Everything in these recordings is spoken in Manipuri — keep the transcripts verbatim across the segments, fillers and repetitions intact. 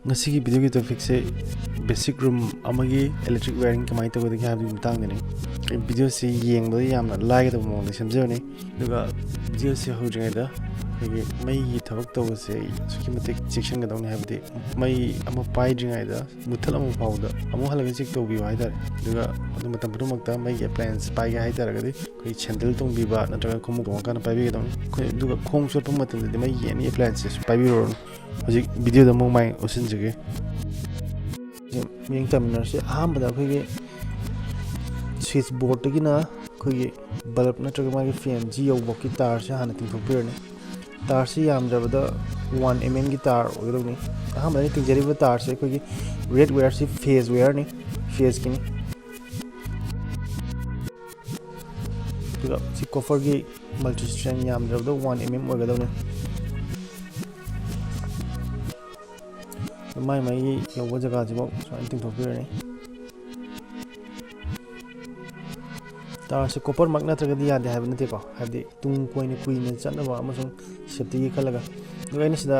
ꯉꯁꯤꯒꯤ ꯚꯤꯗꯤꯑꯣꯒꯤ ꯇꯣꯄꯤꯛꯁꯦ ꯕꯦꯁꯤꯛ ꯔꯨꯝ ꯑꯃꯒꯤ ꯏꯂꯦꯛꯇ꯭ꯔꯤꯛ ꯋꯥꯌꯔꯤꯡ ꯀꯃꯥꯏꯅ ꯇꯧꯒꯗꯒꯦ ꯍꯥꯏꯕꯒꯤ ꯃꯇꯥꯡꯗꯅꯤ꯫ ꯑꯩ ꯚꯤꯗꯤꯑꯣꯁꯤ ꯌꯦꯡꯕꯗ ꯌꯥꯝꯅ ꯂꯥꯏꯒꯗꯕ ꯃꯑꯣꯡꯗ ꯁꯦꯝꯖꯕꯅꯤ꯫ ꯑꯗꯨꯒ ꯚꯤꯗꯤꯑꯣꯁꯤ ꯍꯧꯗ꯭ꯔꯤꯉꯩꯗ ꯑꯩꯈꯣꯏꯒꯤ ꯃꯩꯒꯤ ꯊꯕꯛ ꯇꯧꯕꯁꯦ ꯑꯩ ꯑꯁꯨꯛꯀꯤ ꯃꯇꯤꯛ ꯆꯦꯛꯁꯤꯟꯒꯗꯧꯅꯤ, ꯍꯥꯏꯕꯗꯤ ꯃꯩ ꯑꯃ ꯄꯥꯏꯗ꯭ꯔꯤꯉꯩꯗ ꯃꯨꯠꯊꯠꯂꯝꯕ ꯐꯥꯎꯕꯗ ꯑꯃꯨꯛ ꯍꯜꯂꯒ ꯆꯦꯛ ꯇꯧꯕꯤꯌꯨ ꯍꯥꯏꯇꯥꯔꯦ꯫ ꯑꯗꯨꯒ ꯑꯗꯨ ꯃꯇꯝ ꯄꯨꯝꯅꯃꯛꯇ ꯃꯩꯒꯤ ꯑꯦꯄ꯭ꯂꯥꯏꯌꯦꯟꯁ ꯄꯥꯏꯒꯦ ꯍꯥꯏꯇꯥꯔꯒꯗꯤ ꯑꯩꯈꯣꯏ ꯁꯦꯟꯗꯜ ꯇꯣꯡꯕꯤꯕ ꯅꯠꯇ꯭ꯔꯒ ꯈꯣꯡꯎꯞ ꯇꯣꯡꯉꯀꯥꯟꯗ ꯄꯥꯏꯕꯤꯒꯗꯧꯅꯤ꯫ ꯑꯩꯈꯣꯏ ꯑꯗꯨꯒ ꯈꯣꯡ ꯆꯣꯠꯄ ꯃꯇꯝꯗꯗꯤ ꯃꯩꯒꯤ ꯑꯦꯅꯤ ꯑꯦꯄ꯭ꯂꯥꯏꯌꯦꯟꯁꯦꯁ ꯄꯥꯏꯕꯤꯔꯨꯔꯅꯨ꯫ ꯍꯧꯖꯤꯛ ꯚꯤꯗꯤꯑꯣꯗ ꯑꯃꯨꯛ ꯃꯥꯏ ꯑꯣꯟꯁꯤꯟꯖꯒꯦ꯫ ꯃꯤꯠꯌꯦꯡ ꯇꯥꯃꯤꯟꯅꯔꯁꯤ꯫ ꯑꯍꯥꯟꯕꯗ ꯑꯩꯈꯣꯏꯒꯤ ꯁ꯭ꯋꯤꯆ ꯕꯣꯔꯗꯇꯒꯤꯅ ꯑꯩꯈꯣꯏꯒꯤ ꯕꯜꯕ ꯅꯠꯇ꯭ꯔꯒ ꯃꯥꯒꯤ ꯐꯦꯟꯁꯤ ꯌꯧꯕꯐꯥꯎꯒꯤ ꯇꯥꯔꯁꯦ ꯍꯥꯟꯅ ꯇꯤꯡꯊꯣꯛꯄꯤꯔꯅꯤ꯫ ꯇꯥꯔꯁꯤ ꯌꯥꯝꯗ꯭ꯔꯕꯗ ꯋꯥꯟ ꯑꯦꯝ ꯑꯦꯝꯒꯤ ꯇꯥꯔ ꯑꯣꯏꯒꯗꯧꯕꯅꯤ꯫ ꯑꯍꯥꯟꯕꯗ ꯑꯩꯅ ꯇꯤꯡꯖꯔꯤꯕ ꯇꯥꯔꯁꯦ ꯑꯩꯈꯣꯏꯒꯤ ꯔꯦꯗ ꯋꯦꯌꯔꯁꯤ ꯐꯦꯖ ꯋꯦꯌꯔꯅꯤ, ꯐꯦꯖꯀꯤꯅꯤ꯫ ꯑꯗꯨꯒ ꯁꯤ ꯀꯣꯄꯔꯒꯤ ꯃꯜꯇꯤ ꯁ꯭ꯇ꯭ꯔꯦꯟ ꯌꯥꯝꯗ꯭ꯔꯕꯗ ꯋꯥꯟ ꯑꯦꯝ ꯑꯦꯝ ꯑꯣꯏꯒꯗꯧꯅꯤ꯫ ꯑꯗꯨ ꯃꯥꯏ ꯃꯥꯏꯒꯤ ꯌꯧꯕ ꯖꯒꯥꯁꯤꯐꯥꯎ ꯁꯨꯃꯥꯏꯅ ꯇꯤꯡꯊꯣꯛꯄꯤꯔꯅꯤ꯫ ꯇꯥꯔꯁꯦ ꯀꯣꯄꯔꯃꯛ ꯅꯠꯇ꯭ꯔꯒꯗꯤ ꯌꯥꯗꯦ ꯍꯥꯏꯕ ꯅꯠꯇꯦꯀꯣ, ꯍꯥꯏꯕꯗꯤ ꯇꯨꯡ ꯀꯣꯏꯅ ꯀꯨꯏꯅ ꯆꯠꯅꯕ ꯑꯃꯁꯨꯡ ꯁꯦꯞꯇꯤꯒꯤ ꯈꯜꯂꯒ꯫ ꯑꯗꯨꯒ ꯑꯩꯅ ꯁꯤꯗ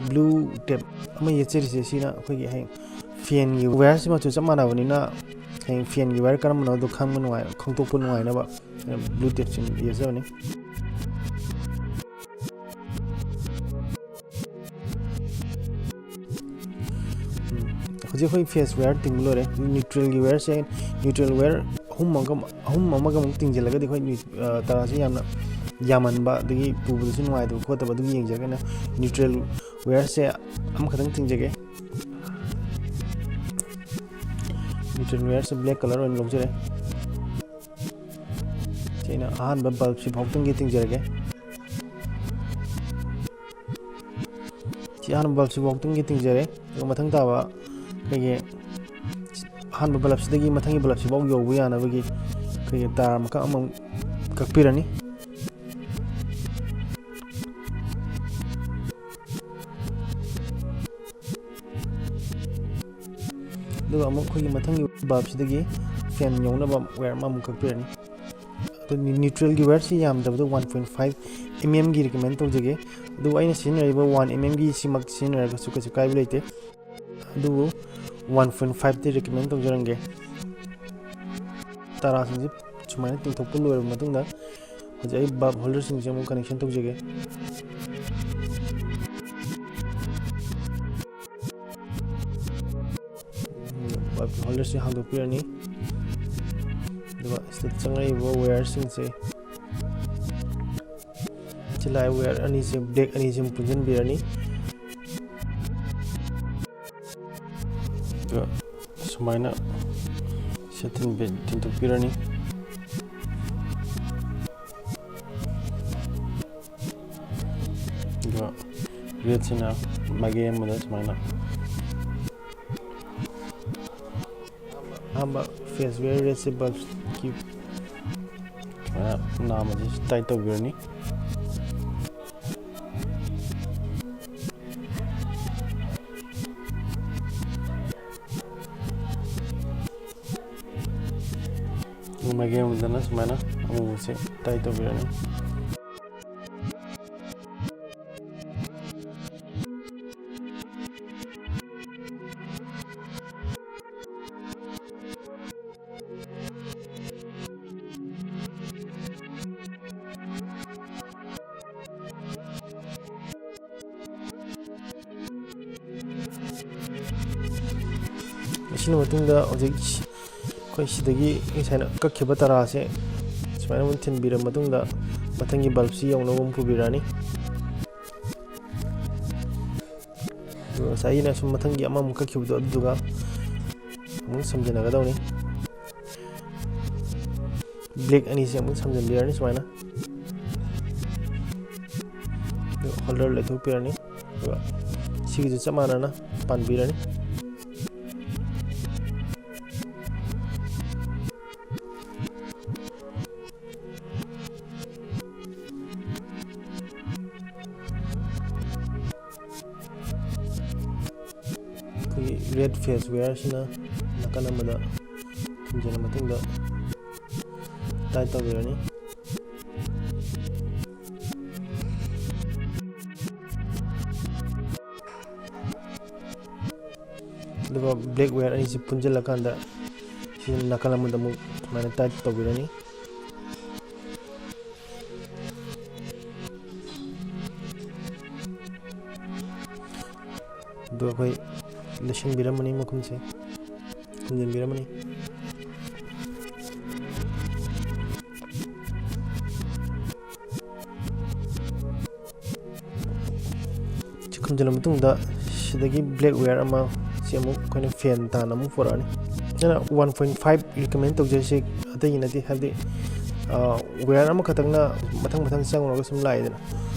ꯕ꯭ꯂꯨ ꯇꯦꯞ ꯑꯃ ꯌꯦꯠꯆꯔꯤꯁꯦ, ꯁꯤꯅ ꯑꯩꯈꯣꯏꯒꯤ ꯍꯌꯦꯡ ꯐꯦꯟꯒꯤ ꯋꯦꯌꯔꯁꯤ ꯃꯆꯨ ꯆꯞ ꯃꯥꯟꯅꯕꯅꯤꯅ ꯍꯌꯦꯡ ꯐꯦꯟꯒꯤ ꯋꯦꯌꯔ ꯀꯔꯝꯕꯅꯣꯗꯣ ꯈꯪꯕ ꯅꯨꯡꯉꯥꯏ, ꯈꯪꯗꯣꯛꯄ ꯅꯨꯡꯉꯥꯏꯅꯕ ꯕ꯭ꯂꯨ ꯇꯦꯞꯁꯤ ꯌꯦꯠꯆꯕꯅꯤ꯫ ꯎꯝ, ꯍꯧꯖꯤꯛ ꯑꯩꯈꯣꯏ ꯐꯦꯖ ꯋꯦꯌꯔ ꯇꯤꯡꯕ ꯂꯣꯏꯔꯦ꯫ ꯅ꯭ꯌꯨꯇ꯭ꯔꯦꯜꯒꯤ ꯋꯦꯌꯔꯁꯦ, ꯅ꯭ꯌꯨꯇ꯭ꯔꯦꯜ ꯋꯦꯌꯔ ꯑꯍꯨꯝ ꯑꯃꯒ, ꯑꯍꯨꯝ ꯑꯃꯒ ꯑꯃꯨꯛ ꯇꯤꯡꯁꯤꯜꯂꯒꯗꯤ ꯑꯩꯈꯣꯏ ꯅ꯭ꯌꯨ-, ꯑ, ꯇꯔꯥꯁꯦ ꯌꯥꯝꯅ ꯌꯥꯝꯃꯟꯕ, ꯑꯗꯒꯤ ꯄꯨꯕꯗꯁꯨ ꯅꯨꯡꯉꯥꯏꯇꯕ ꯈꯣꯠꯇꯕ, ꯑꯗꯨꯒꯤ ꯌꯦꯡꯖꯔꯒ ꯑꯩꯅ ꯅ꯭ꯌꯨꯇ꯭ꯔꯦꯜ ꯋꯦꯌꯔꯁꯦ ꯑꯃꯈꯛꯇꯪ ꯇꯤꯡꯖꯒꯦ꯫ ꯅ꯭ꯌꯨꯇ꯭ꯔꯦꯜ ꯋꯦꯌꯔꯁꯦ ꯕ꯭ꯂꯦꯛ ꯀꯂꯔ ꯑꯣꯏꯅ ꯂꯧꯖꯔꯦ꯫ ꯁꯤ ꯑꯩꯅ ꯑꯍꯥꯟꯕ ꯕꯜꯕꯁꯤ ꯐꯥꯎꯗꯪꯒꯤ ꯇꯤꯡꯖꯔꯒꯦ꯫ ꯁꯤ ꯑꯍꯥꯟꯕ ꯕꯜꯕꯁꯤ ꯐꯥꯎꯗꯪꯒꯤ ꯇꯤꯡꯖꯔꯦ꯫ ꯑꯗꯨꯒ ꯃꯊꯪ ꯇꯥꯕ ꯑꯩꯈꯣꯏꯒꯤ ꯑꯍꯥꯟꯕ ꯕꯜꯕꯁꯤꯗꯒꯤ ꯃꯊꯪꯒꯤ ꯕꯜꯕꯁꯤꯐꯥꯎ ꯌꯧꯕ ꯌꯥꯅꯕꯒꯤ ꯑꯩꯈꯣꯏꯒꯤ ꯇꯥꯔ ꯃꯀꯛ ꯑꯃꯃꯨꯛ ꯀꯛꯄꯤꯔꯅꯤ꯫ ꯑꯗꯨꯒ ꯑꯃꯨꯛ ꯑꯩꯈꯣꯏꯒꯤ ꯃꯊꯪꯒꯤ ꯕꯜꯕꯁꯤꯗꯒꯤ ꯐꯦꯟ ꯌꯧꯅꯕ ꯋꯦꯌꯔ ꯑꯃꯃꯨꯛ ꯀꯛꯄꯤꯔꯅꯤ꯫ ꯑꯗꯨ ꯅ꯭ꯌꯨꯇ꯭ꯔꯦꯜꯒꯤ ꯋꯦꯌꯔꯁꯤ ꯌꯥꯝꯗ꯭ꯔꯕꯗ ꯋꯥꯟ ꯄꯣꯏꯟ ꯐꯥꯏꯚ ꯑꯦꯝ ꯑꯦꯝꯒꯤ ꯔꯤꯀꯃꯦꯟ ꯇꯧꯖꯒꯦ꯫ ꯑꯗꯨꯕꯨ ꯑꯩꯅ ꯁꯤꯖꯤꯟꯅꯔꯤꯕ ꯋꯥꯟ ꯑꯦꯝ ꯑꯦꯝꯒꯤ ꯁꯤꯃꯛ ꯁꯤꯖꯤꯟꯅꯔꯒꯁꯨ ꯀꯩꯁꯨ ꯀꯥꯏꯕ ꯂꯩꯇꯦ꯫ ꯑꯗꯨꯕꯨ ꯋꯥꯟ ꯄꯣꯏꯟ ꯐꯥꯏꯚꯇꯤ ꯔꯤꯀꯃꯦꯟ ꯇꯧꯖꯔꯝꯒꯦ꯫ ꯇꯔꯥꯁꯤꯡꯁꯤ ꯁꯨꯃꯥꯏꯅ ꯇꯤꯡꯊꯣꯛꯄ ꯂꯣꯏꯔꯕ ꯃꯇꯨꯡꯗ, ꯍꯧꯖꯤꯛ ꯑꯩ ꯕꯜꯕ ꯍꯣꯜꯗꯔꯁꯤꯡꯁꯦ ꯑꯃꯨꯛ ꯀꯅꯦꯛꯁꯟ ꯇꯧꯖꯒꯦ꯫ ꯕꯜꯕ ꯍꯣꯜꯗꯔꯁꯤ ꯍꯥꯡꯗꯣꯛꯄꯤꯔꯅꯤ꯫ ꯑꯗꯨꯒ ꯁꯤꯗ ꯆꯪꯉꯛꯏꯕ ꯋꯦꯌꯔꯁꯤꯡꯁꯦ, ꯁꯤ ꯂꯥꯛꯏ ꯋꯦꯌꯔ ꯑꯅꯤꯁꯦ, ꯕ꯭ꯂꯦꯛ ꯑꯅꯤꯁꯦ ꯑꯃꯨꯛ ꯄꯨꯟꯁꯤꯟꯕꯤꯔꯅꯤ꯫ ꯑꯗꯨꯒ ꯁꯨꯃꯥꯏꯅ ꯁꯤ ꯊꯤꯟꯕꯤ-, ꯊꯤꯟꯗꯣꯛꯄꯤꯔꯅꯤ꯫ ꯑꯗꯨꯒ ꯔꯦꯗꯁꯤꯅ ꯃꯥꯏꯀꯩ ꯑꯃꯗ ꯁꯨꯃꯥꯏꯅ ꯑꯍꯥꯟꯕ ꯐꯦꯁ ꯋꯦꯌꯔ ꯔꯦꯗꯁꯦ ꯕꯜꯕꯀꯤ ꯁꯨꯃꯥꯏꯅ ꯅꯥꯝꯃꯁꯤ ꯇꯥꯏꯠ ꯇꯧꯕꯤꯔꯅꯤ꯫ ꯃꯥꯏꯀꯩ ꯑꯃꯗꯅ ꯁꯨꯃꯥꯏꯅ ꯑꯃꯨꯕꯁꯦ ꯇꯥꯏꯠ ꯇꯧꯕꯤꯔꯅꯤ꯫ ꯑꯁꯤꯒꯤ ꯃꯇꯨꯡꯗ ꯍꯧꯖꯤꯛ ꯑꯩꯈꯣꯏ ꯁꯤꯗꯒꯤ ꯉꯁꯥꯏꯅ ꯀꯛꯈꯤꯕ ꯇꯔꯥꯁꯦ ꯁꯨꯃꯥꯏꯅ ꯑꯃꯨꯛ ꯊꯤꯟꯕꯤꯔꯕ ꯃꯇꯨꯡꯗ, ꯃꯊꯪꯒꯤ ꯕꯜꯕꯁꯤ ꯌꯧꯅꯕ ꯑꯃꯨꯛ ꯄꯨꯕꯤꯔꯛꯑꯅꯤ꯫ ꯑꯗꯨꯒ ꯉꯁꯥꯏꯒꯤꯅ ꯁꯨꯝ ꯃꯊꯪꯒꯤ ꯑꯃꯃꯨꯛ ꯀꯛꯈꯤꯕꯗꯣ, ꯑꯗꯨꯗꯨꯒ ꯑꯃꯨꯛ ꯁꯝꯖꯤꯟꯅꯒꯗꯧꯅꯤ꯫ ꯕ꯭ꯂꯦꯛ ꯑꯅꯤꯁꯦ ꯑꯃꯨꯛ ꯁꯝꯖꯤꯟꯕꯤꯔꯅꯤ ꯁꯨꯃꯥꯏꯅ꯫ ꯑꯗꯨꯒ ꯍꯣꯜꯗꯔ ꯂꯩꯊꯣꯛꯄꯤꯔꯅꯤ꯫ ꯑꯗꯨꯒ ꯁꯤꯒꯤꯁꯨ ꯆꯞ ꯃꯥꯟꯅꯅ ꯄꯥꯟꯕꯤꯔꯅꯤ꯫ ꯑꯩꯈꯣꯏꯒꯤ ꯔꯦꯗ ꯐꯦꯁ ꯋꯦꯌꯔꯁꯤꯅ ꯅꯥꯀꯟ ꯑꯃꯗ ꯊꯤꯡꯖꯤꯜꯂ ꯃꯇꯨꯡꯗ, ꯇꯥꯏꯠ ꯇꯧꯕꯤꯔꯅꯤ꯫ ꯑꯗꯨꯒ ꯕ꯭ꯂꯦꯛ ꯋꯦꯌꯔ ꯑꯅꯤꯁꯤ ꯄꯨꯟꯁꯤꯜꯂꯀꯥꯟꯗ ꯁꯤ ꯅꯥꯀꯜ ꯑꯃꯗ ꯑꯃꯨꯛ ꯁꯨꯃꯥꯏꯅ ꯇꯥꯏꯠ ꯇꯧꯕꯤꯔꯅꯤ꯫ ꯑꯗꯨ ꯑꯩꯈꯣꯏ ꯂꯩꯁꯤꯟꯕꯤꯔꯝꯃꯅꯤ, ꯃꯈꯨꯝꯁꯦ ꯈꯨꯝꯖꯤꯟꯕꯤꯔꯝꯃꯅꯤ꯫ ꯁꯤ ꯈꯨꯝꯖꯤꯜꯂ ꯃꯇꯨꯡꯗ ꯁꯤꯗꯒꯤ ꯕ꯭ꯂꯦꯛ ꯋꯦꯌꯔ ꯑꯃ ꯁꯤ ꯑꯃꯨꯛ ꯑꯩꯈꯣꯏꯅ ꯐꯦꯟ ꯇꯥꯟꯅ ꯑꯃꯨꯛ ꯄꯨꯔꯛꯑꯅꯤ꯫ ꯑꯩꯅ ꯋꯥꯟ ꯄꯣꯏꯟ ꯐꯥꯏꯚ ꯔꯤꯀꯃꯦꯟ ꯇꯧꯖꯔꯤꯁꯦ ꯑꯇꯩꯒꯤ ꯅꯠꯇꯦ, ꯍꯥꯏꯕꯗꯤ, ꯑ, ꯋꯦꯌꯔ ꯑꯃꯈꯛꯇꯪꯅ ꯃꯊꯪ ꯃꯊꯪ ꯆꯪꯉꯨꯔꯒ ꯁꯨꯝ ꯂꯥꯛꯏꯗꯅ,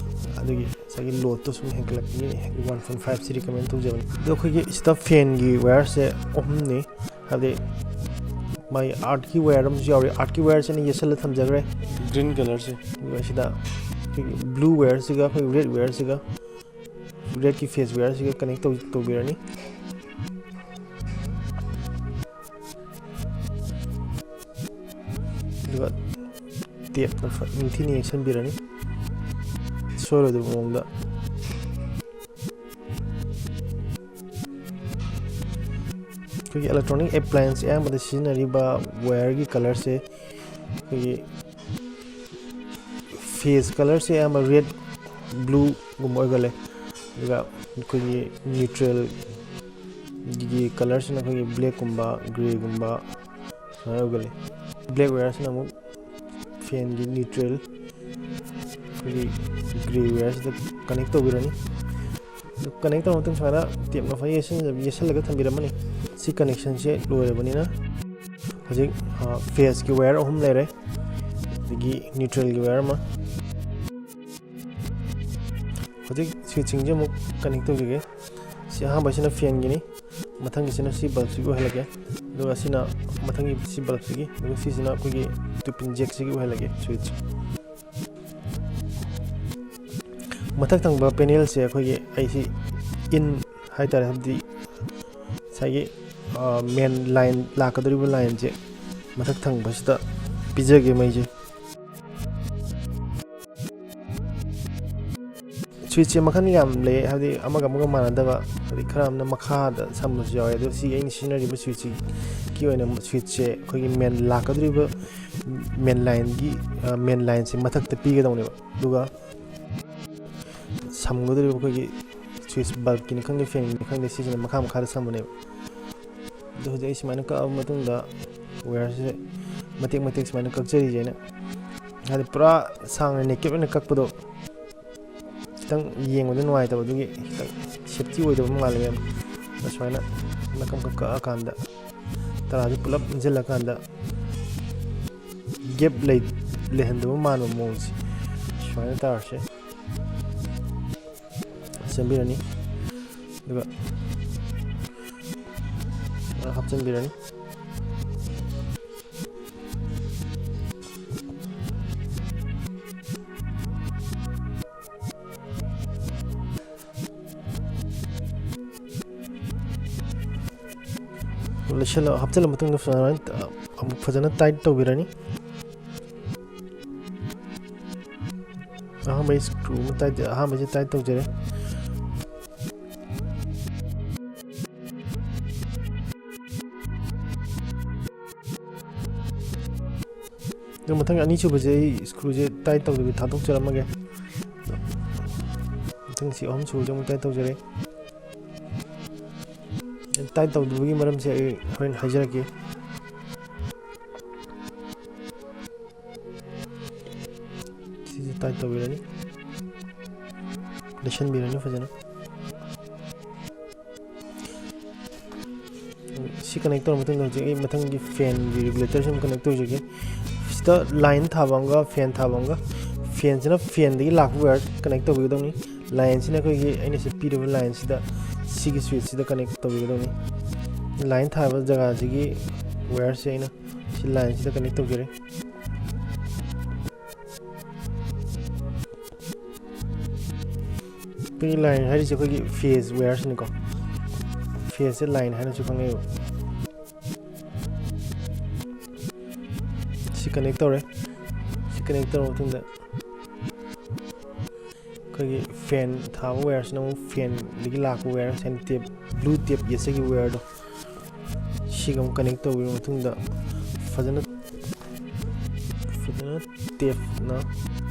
ꯑꯗꯨꯒꯤ ꯉꯁꯥꯏꯒꯤ ꯂꯣꯗꯇꯣ ꯁꯨꯝ ꯍꯦꯟꯒꯠꯂꯛꯄꯒꯤ ꯋꯥꯟ ꯄꯣꯏꯟ ꯐꯥꯏꯚꯁꯤ ꯔꯤꯀꯃꯦꯟ ꯇꯧꯖꯕꯅꯤ꯫ ꯑꯗꯣ ꯑꯩꯈꯣꯏꯒꯤ ꯁꯤꯗ ꯐꯦꯟꯒꯤ ꯋꯦꯌꯔꯁꯦ ꯑꯍꯨꯝꯅꯤ, ꯍꯥꯏꯕꯗꯤ ꯃꯥꯒꯤ ꯑꯥꯔꯠꯀꯤ ꯋꯦꯌꯔ ꯑꯃꯁꯨ ꯌꯥꯎꯔꯤ꯫ ꯑꯥꯔꯠꯀꯤ ꯋꯦꯌꯔꯁꯤꯅ ꯌꯦꯠꯁꯜꯂ ꯊꯝꯖꯈ꯭ꯔꯦ, ꯒ꯭ꯔꯤꯟ ꯀꯂꯔꯁꯦ꯫ ꯑꯗꯨꯒ ꯁꯤꯗ ꯑꯩꯈꯣꯏꯒꯤ ꯕ꯭ꯂꯨ ꯋꯦꯌꯔꯁꯤꯒ ꯑꯩꯈꯣꯏ ꯔꯦꯗ ꯋꯦꯌꯔꯁꯤꯒ, ꯔꯦꯗꯀꯤ ꯐꯦꯁ ꯋꯦꯌꯔꯁꯤꯒ ꯀꯅꯦꯛ ꯇꯧ-, ꯇꯧꯕꯤꯔꯅꯤ꯫ ꯑꯗꯨꯒ ꯇꯦꯞꯅ ꯐ-, ꯅꯤꯡꯊꯤꯅ ꯌꯦꯡꯁꯤꯟꯕꯤꯔꯅꯤ, ꯁꯣꯏꯔꯣꯏꯗꯕ ꯃꯑꯣꯡꯗ꯫ ꯑꯩꯈꯣꯏꯒꯤ ꯏꯂꯦꯛꯇ꯭ꯔꯣꯅꯤꯛ ꯑꯦꯄ꯭ꯂꯥꯌꯦꯟꯁ ꯑꯌꯥꯝꯕꯗ ꯁꯤꯖꯤꯟꯅꯔꯤꯕ ꯋꯦꯌꯔꯒꯤ ꯀꯂꯔꯁꯦ ꯑꯩꯈꯣꯏꯒꯤ ꯐꯦꯁ ꯀꯂꯔꯁꯦ ꯑꯌꯥꯝꯕ ꯔꯦꯗ, ꯕ꯭ꯂꯨꯒꯨꯝꯕ ꯑꯣꯏꯒꯜꯂꯦ꯫ ꯑꯗꯨꯒ ꯑꯩꯈꯣꯏꯒꯤ ꯅ꯭ꯌꯨꯇ꯭ꯔꯦꯜꯒꯤ ꯀꯂꯔꯁꯤꯅ ꯑꯩꯈꯣꯏꯒꯤ ꯕ꯭ꯂꯦꯛꯀꯨꯝꯕ, ꯒ꯭ꯔꯦꯒꯨꯝꯕ ꯁꯨꯃꯥꯏꯅ ꯑꯣꯏꯒꯜꯂꯤ꯫ ꯕ꯭ꯂꯦꯛ ꯋꯦꯌꯔꯁꯤꯅ ꯑꯃꯨꯛ ꯐꯦꯟꯒꯤ ꯅ꯭ꯌꯨꯇ꯭ꯔꯦꯜ ꯑꯩꯈꯣꯏꯒꯤ ꯒ꯭ꯔꯦ ꯋꯦꯌꯔꯁꯤꯗ ꯀꯅꯦꯛ ꯇꯧꯕꯤꯔꯅꯤ꯫ ꯑꯗꯨ ꯀꯅꯦꯛ ꯇꯧꯔꯕ ꯃꯇꯨꯡ ꯁꯨꯃꯥꯏꯅ ꯇꯦꯞꯅ ꯐꯖꯅ ꯌꯦꯠꯁꯤꯟ-, ꯌꯦꯠꯁꯜꯂꯒ ꯊꯝꯕꯤꯔꯝꯃꯅꯤ꯫ ꯁꯤ ꯀꯅꯦꯛꯁꯟꯁꯦ ꯂꯣꯏꯔꯕꯅꯤꯅ ꯍꯧꯖꯤꯛ, ꯑ, ꯐꯦꯁꯀꯤ ꯋꯦꯌꯔ ꯑꯍꯨꯝ ꯂꯩꯔꯦ, ꯑꯗꯒꯤ ꯅ꯭ꯌꯨꯇ꯭ꯔꯦꯜꯒꯤ ꯋꯦꯌꯔ ꯑꯃ꯫ ꯍꯧꯖꯤꯛ ꯁ꯭ꯋꯤꯠꯆꯁꯤꯡꯁꯦ ꯑꯃꯨꯛ ꯀꯅꯦꯛ ꯇꯧꯖꯒꯦ꯫ ꯁꯤ ꯑꯍꯥꯟꯕꯁꯤꯅ ꯐꯦꯟꯒꯤꯅꯤ, ꯃꯊꯪꯒꯤꯁꯤꯅ ꯁꯤ ꯕꯜꯕꯁꯤꯒꯤ ꯑꯣꯏꯍꯜꯂꯒꯦ, ꯑꯗꯨꯒ ꯁꯤꯅ ꯃꯊꯪꯒꯤ ꯁꯤ ꯕꯜꯕꯁꯤꯒꯤ, ꯑꯗꯨꯒ ꯁꯤꯁꯤꯅ ꯑꯩꯈꯣꯏꯒꯤ ꯇꯨ ꯄꯤꯟ ꯖꯦꯛꯁꯤꯒꯤ ꯑꯣꯏꯍꯜꯂꯒꯦ ꯁ꯭ꯋꯤꯠꯆ꯫ ꯃꯊꯛ ꯊꯪꯕ ꯄꯦꯅꯦꯜꯁꯦ ꯑꯩꯈꯣꯏꯒꯤ ꯑꯩꯁꯤ ꯏꯟ ꯍꯥꯏꯇꯥꯔꯦ, ꯍꯥꯏꯕꯗꯤ ꯉꯁꯥꯏꯒꯤ, ꯑ, ꯃꯦꯟ ꯂꯥꯏꯟ ꯂꯥꯛꯀꯗꯧꯔꯤꯕ ꯂꯥꯏꯟꯁꯦ ꯃꯊꯛ ꯊꯪꯕꯁꯤꯗ ꯄꯤꯖꯒꯦ ꯃꯩꯁꯦ꯫ ꯁ꯭ꯋꯤꯠꯁꯁꯦ ꯃꯈꯜ ꯌꯥꯝ ꯂꯩ, ꯍꯥꯏꯕꯗꯤ ꯑꯃꯒ ꯑꯃꯒ ꯃꯥꯟꯅꯗꯕ, ꯍꯥꯏꯗꯤ ꯈꯔ ꯑꯃꯅ ꯃꯈꯥꯗ ꯁꯝꯕꯁꯨ ꯌꯥꯎꯋꯦ꯫ ꯑꯗꯣ ꯁꯤ ꯑꯩꯅ ꯁꯤꯖꯤꯟꯅꯔꯤꯕ ꯁ꯭ꯋꯤꯠꯁꯤꯒꯤ ꯑꯣꯏꯅ ꯁ꯭ꯋꯤꯠꯁꯦ ꯑꯩꯈꯣꯏꯒꯤ ꯃꯦꯟ ꯂꯥꯛꯀꯗꯧꯔꯤꯕ ꯃꯦꯟ ꯂꯥꯏꯟꯒꯤ, ꯑ, ꯃꯦꯟ ꯂꯥꯏꯟꯁꯦ ꯃꯊꯛꯇ ꯄꯤꯒꯗꯧꯅꯦꯕ꯫ ꯑꯗꯨꯒ ꯁꯝꯒꯗꯧꯔꯤꯕ ꯑꯩꯈꯣꯏꯒꯤ ꯁ꯭ꯋꯤꯠꯁ ꯕꯜꯕꯀꯤꯅꯤ ꯈꯪꯗꯦ, ꯐꯦꯟꯒꯤꯅꯤ ꯈꯪꯗꯦ, ꯁꯤꯁꯤꯅ ꯃꯈꯥ ꯃꯈꯥꯗ ꯁꯝꯕꯅꯦꯕ꯫ ꯑꯗꯣ ꯍꯧꯖꯤꯛ ꯑꯩ ꯁꯨꯃꯥꯏꯅ ꯀꯛꯑꯕ ꯃꯇꯨꯡꯗ ꯋꯥꯌꯔꯁꯦ ꯃꯇꯦꯛ ꯃꯇꯦꯛ ꯁꯨꯃꯥꯏꯅ ꯀꯛꯆꯔꯤꯁꯦ ꯑꯩꯅ, ꯍꯥꯏꯗꯤ ꯄꯨꯔꯥ ꯁꯥꯡꯅ ꯅꯦꯀꯦꯠ ꯑꯣꯏꯅ ꯀꯛꯄꯗꯣ ꯈꯤꯇꯪ ꯌꯦꯡꯕꯗ ꯅꯨꯡꯉꯥꯏꯇꯕ, ꯑꯗꯨꯒꯤ ꯈꯤꯇꯪ ꯁꯦꯞꯇꯤ ꯑꯣꯏꯗꯕ ꯃꯥꯜꯂꯦ ꯃꯌꯥꯝ꯫ ꯑꯗꯣ ꯁꯨꯃꯥꯏꯅ ꯅꯥꯀꯝ ꯈꯛ ꯀꯛꯑꯀꯥꯟꯗ ꯇꯔꯥꯁꯦ ꯄꯨꯂꯞ ꯏꯟꯁꯤꯜꯂꯀꯥꯟꯗ ꯒꯦꯞ ꯂꯩ-, ꯂꯩꯍꯟꯗꯕ ꯃꯥꯟꯕ ꯃꯑꯣꯡꯁꯦ ꯁꯨꯃꯥꯏꯅ ꯇꯥꯔꯁꯦ꯫ ꯁꯦꯝꯕꯤꯔꯅꯤ, ꯑꯗꯨꯒ ꯍꯥꯞꯆꯤꯟꯕꯤꯔꯅꯤ꯫ ꯂꯩꯁꯜꯂ-, ꯍꯥꯞꯆꯤꯜꯂ ꯃꯇꯨꯡꯗ ꯐꯖꯅ, ꯑꯃꯨꯛ ꯐꯖꯅ ꯇꯥꯏꯠ ꯇꯧꯕꯤꯔꯅꯤ꯫ ꯑꯍꯥꯟꯕ ꯁ꯭ꯀ꯭ꯔꯨ ꯑꯃ ꯇꯥꯏꯠ, ꯑꯍꯥꯟꯕꯁꯦ ꯇꯥꯏꯠ ꯇꯧꯖꯔꯦ꯫ ꯑꯗꯨ ꯃꯊꯪ ꯑꯅꯤꯁꯨꯕꯁꯦ ꯑꯩ ꯁ꯭ꯀ꯭ꯔꯨꯁꯦ ꯇꯥꯏꯠ ꯇꯧꯗꯕꯤ ꯊꯥꯗꯣꯛꯆꯔꯝꯃꯒꯦ꯫ ꯃꯊꯪ ꯁꯤ ꯑꯍꯨꯝ ꯁꯨꯕꯁꯦ ꯑꯃꯨꯛ ꯇꯥꯏꯠ ꯇꯧꯖꯔꯦ꯫ ꯇꯥꯏꯠ ꯇꯧꯗꯕꯒꯤ ꯃꯔꯝꯁꯦ ꯑꯩ ꯍꯣꯔꯦꯟ ꯍꯥꯏꯖꯔꯛꯀꯦ꯫ ꯁꯤꯁꯦ ꯇꯥꯏꯠ ꯇꯧꯕꯤꯔꯅꯤ, ꯂꯩꯁꯟꯕꯤꯔꯅꯤ ꯐꯖꯅ꯫ ꯁꯤ ꯀꯅꯦꯛ ꯇꯧꯔ ꯃꯇꯨꯡꯗ ꯍꯧꯖꯤꯛ ꯑꯩ ꯃꯊꯪꯒꯤ ꯐꯦꯟꯒꯤ ꯔꯤꯒꯨꯂꯦꯇꯔꯁꯤ ꯑꯃꯨꯛ ꯀꯅꯦꯛ ꯇꯧꯖꯒꯦ꯫ ꯁꯤꯗ ꯂꯥꯏꯟ ꯊꯥꯕ ꯑꯃꯒ ꯐꯦꯟ ꯊꯥꯕ ꯑꯃꯒ, ꯐꯦꯟꯁꯤꯅ ꯐꯦꯟꯗꯒꯤ ꯂꯥꯛꯄ ꯋꯥꯌꯔ ꯀꯅꯦꯛ ꯇꯧꯕꯤꯒꯗꯧꯅꯤ꯫ ꯂꯥꯏꯟꯁꯤꯅ ꯑꯩꯈꯣꯏꯒꯤ ꯑꯩꯅ ꯁꯤ ꯄꯤꯔꯤꯕ ꯂꯥꯏꯟꯁꯤꯗ, ꯁꯤꯒꯤ ꯁ꯭ꯋꯤꯠꯁꯁꯤꯗ ꯀꯅꯦꯛ ꯇꯧꯕꯤꯒꯗꯧꯅꯤ꯫ ꯂꯥꯏꯟ ꯊꯥꯕ ꯖꯒꯥꯁꯤꯒꯤ ꯋꯥꯌꯔꯁꯦ ꯑꯩꯅ ꯁꯤ ꯂꯥꯏꯟꯁꯤꯗ ꯀꯅꯦꯛ ꯇꯧꯖꯔꯦ꯫ ꯑꯩꯈꯣꯏꯒꯤ ꯂꯥꯏꯟ ꯍꯥꯏꯔꯤꯁꯦ ꯑꯩꯈꯣꯏꯒꯤ ꯐꯦꯁ ꯋꯥꯌꯔꯁꯤꯅꯤꯀꯣ꯫ ꯐꯦꯁꯁꯦ ꯂꯥꯏꯟ ꯍꯥꯏꯅꯁꯨ ꯈꯪꯅꯩꯌꯦꯕ꯫ ꯁꯤ ꯁꯤ ꯀꯅꯦꯛ ꯇꯧꯔꯦ꯫ ꯁꯤ ꯀꯅꯦꯛ ꯇꯧꯔꯕ ꯃꯇꯨꯡꯗ ꯑꯩꯈꯣꯏꯒꯤ ꯐꯦꯟ ꯊꯥꯕ ꯋꯥꯌꯔꯁꯤꯅ ꯑꯃꯨꯛ ꯐꯦꯟꯗꯒꯤ ꯂꯥꯛꯄ ꯋꯥꯌꯔ, ꯍꯥꯏꯗꯤ ꯇꯦꯞ, ꯕ꯭ꯂꯨ ꯇꯦꯞ ꯌꯦꯠꯆꯈꯤꯕ ꯋꯥꯌꯔꯗꯣ, ꯁꯤꯒ ꯑꯃꯨꯛ ꯀꯅꯦꯛ ꯇꯧꯕꯤꯔꯕ ꯃꯇꯨꯡꯗ ꯐꯖꯅ, ꯐꯖꯅ ꯇꯦꯞꯅ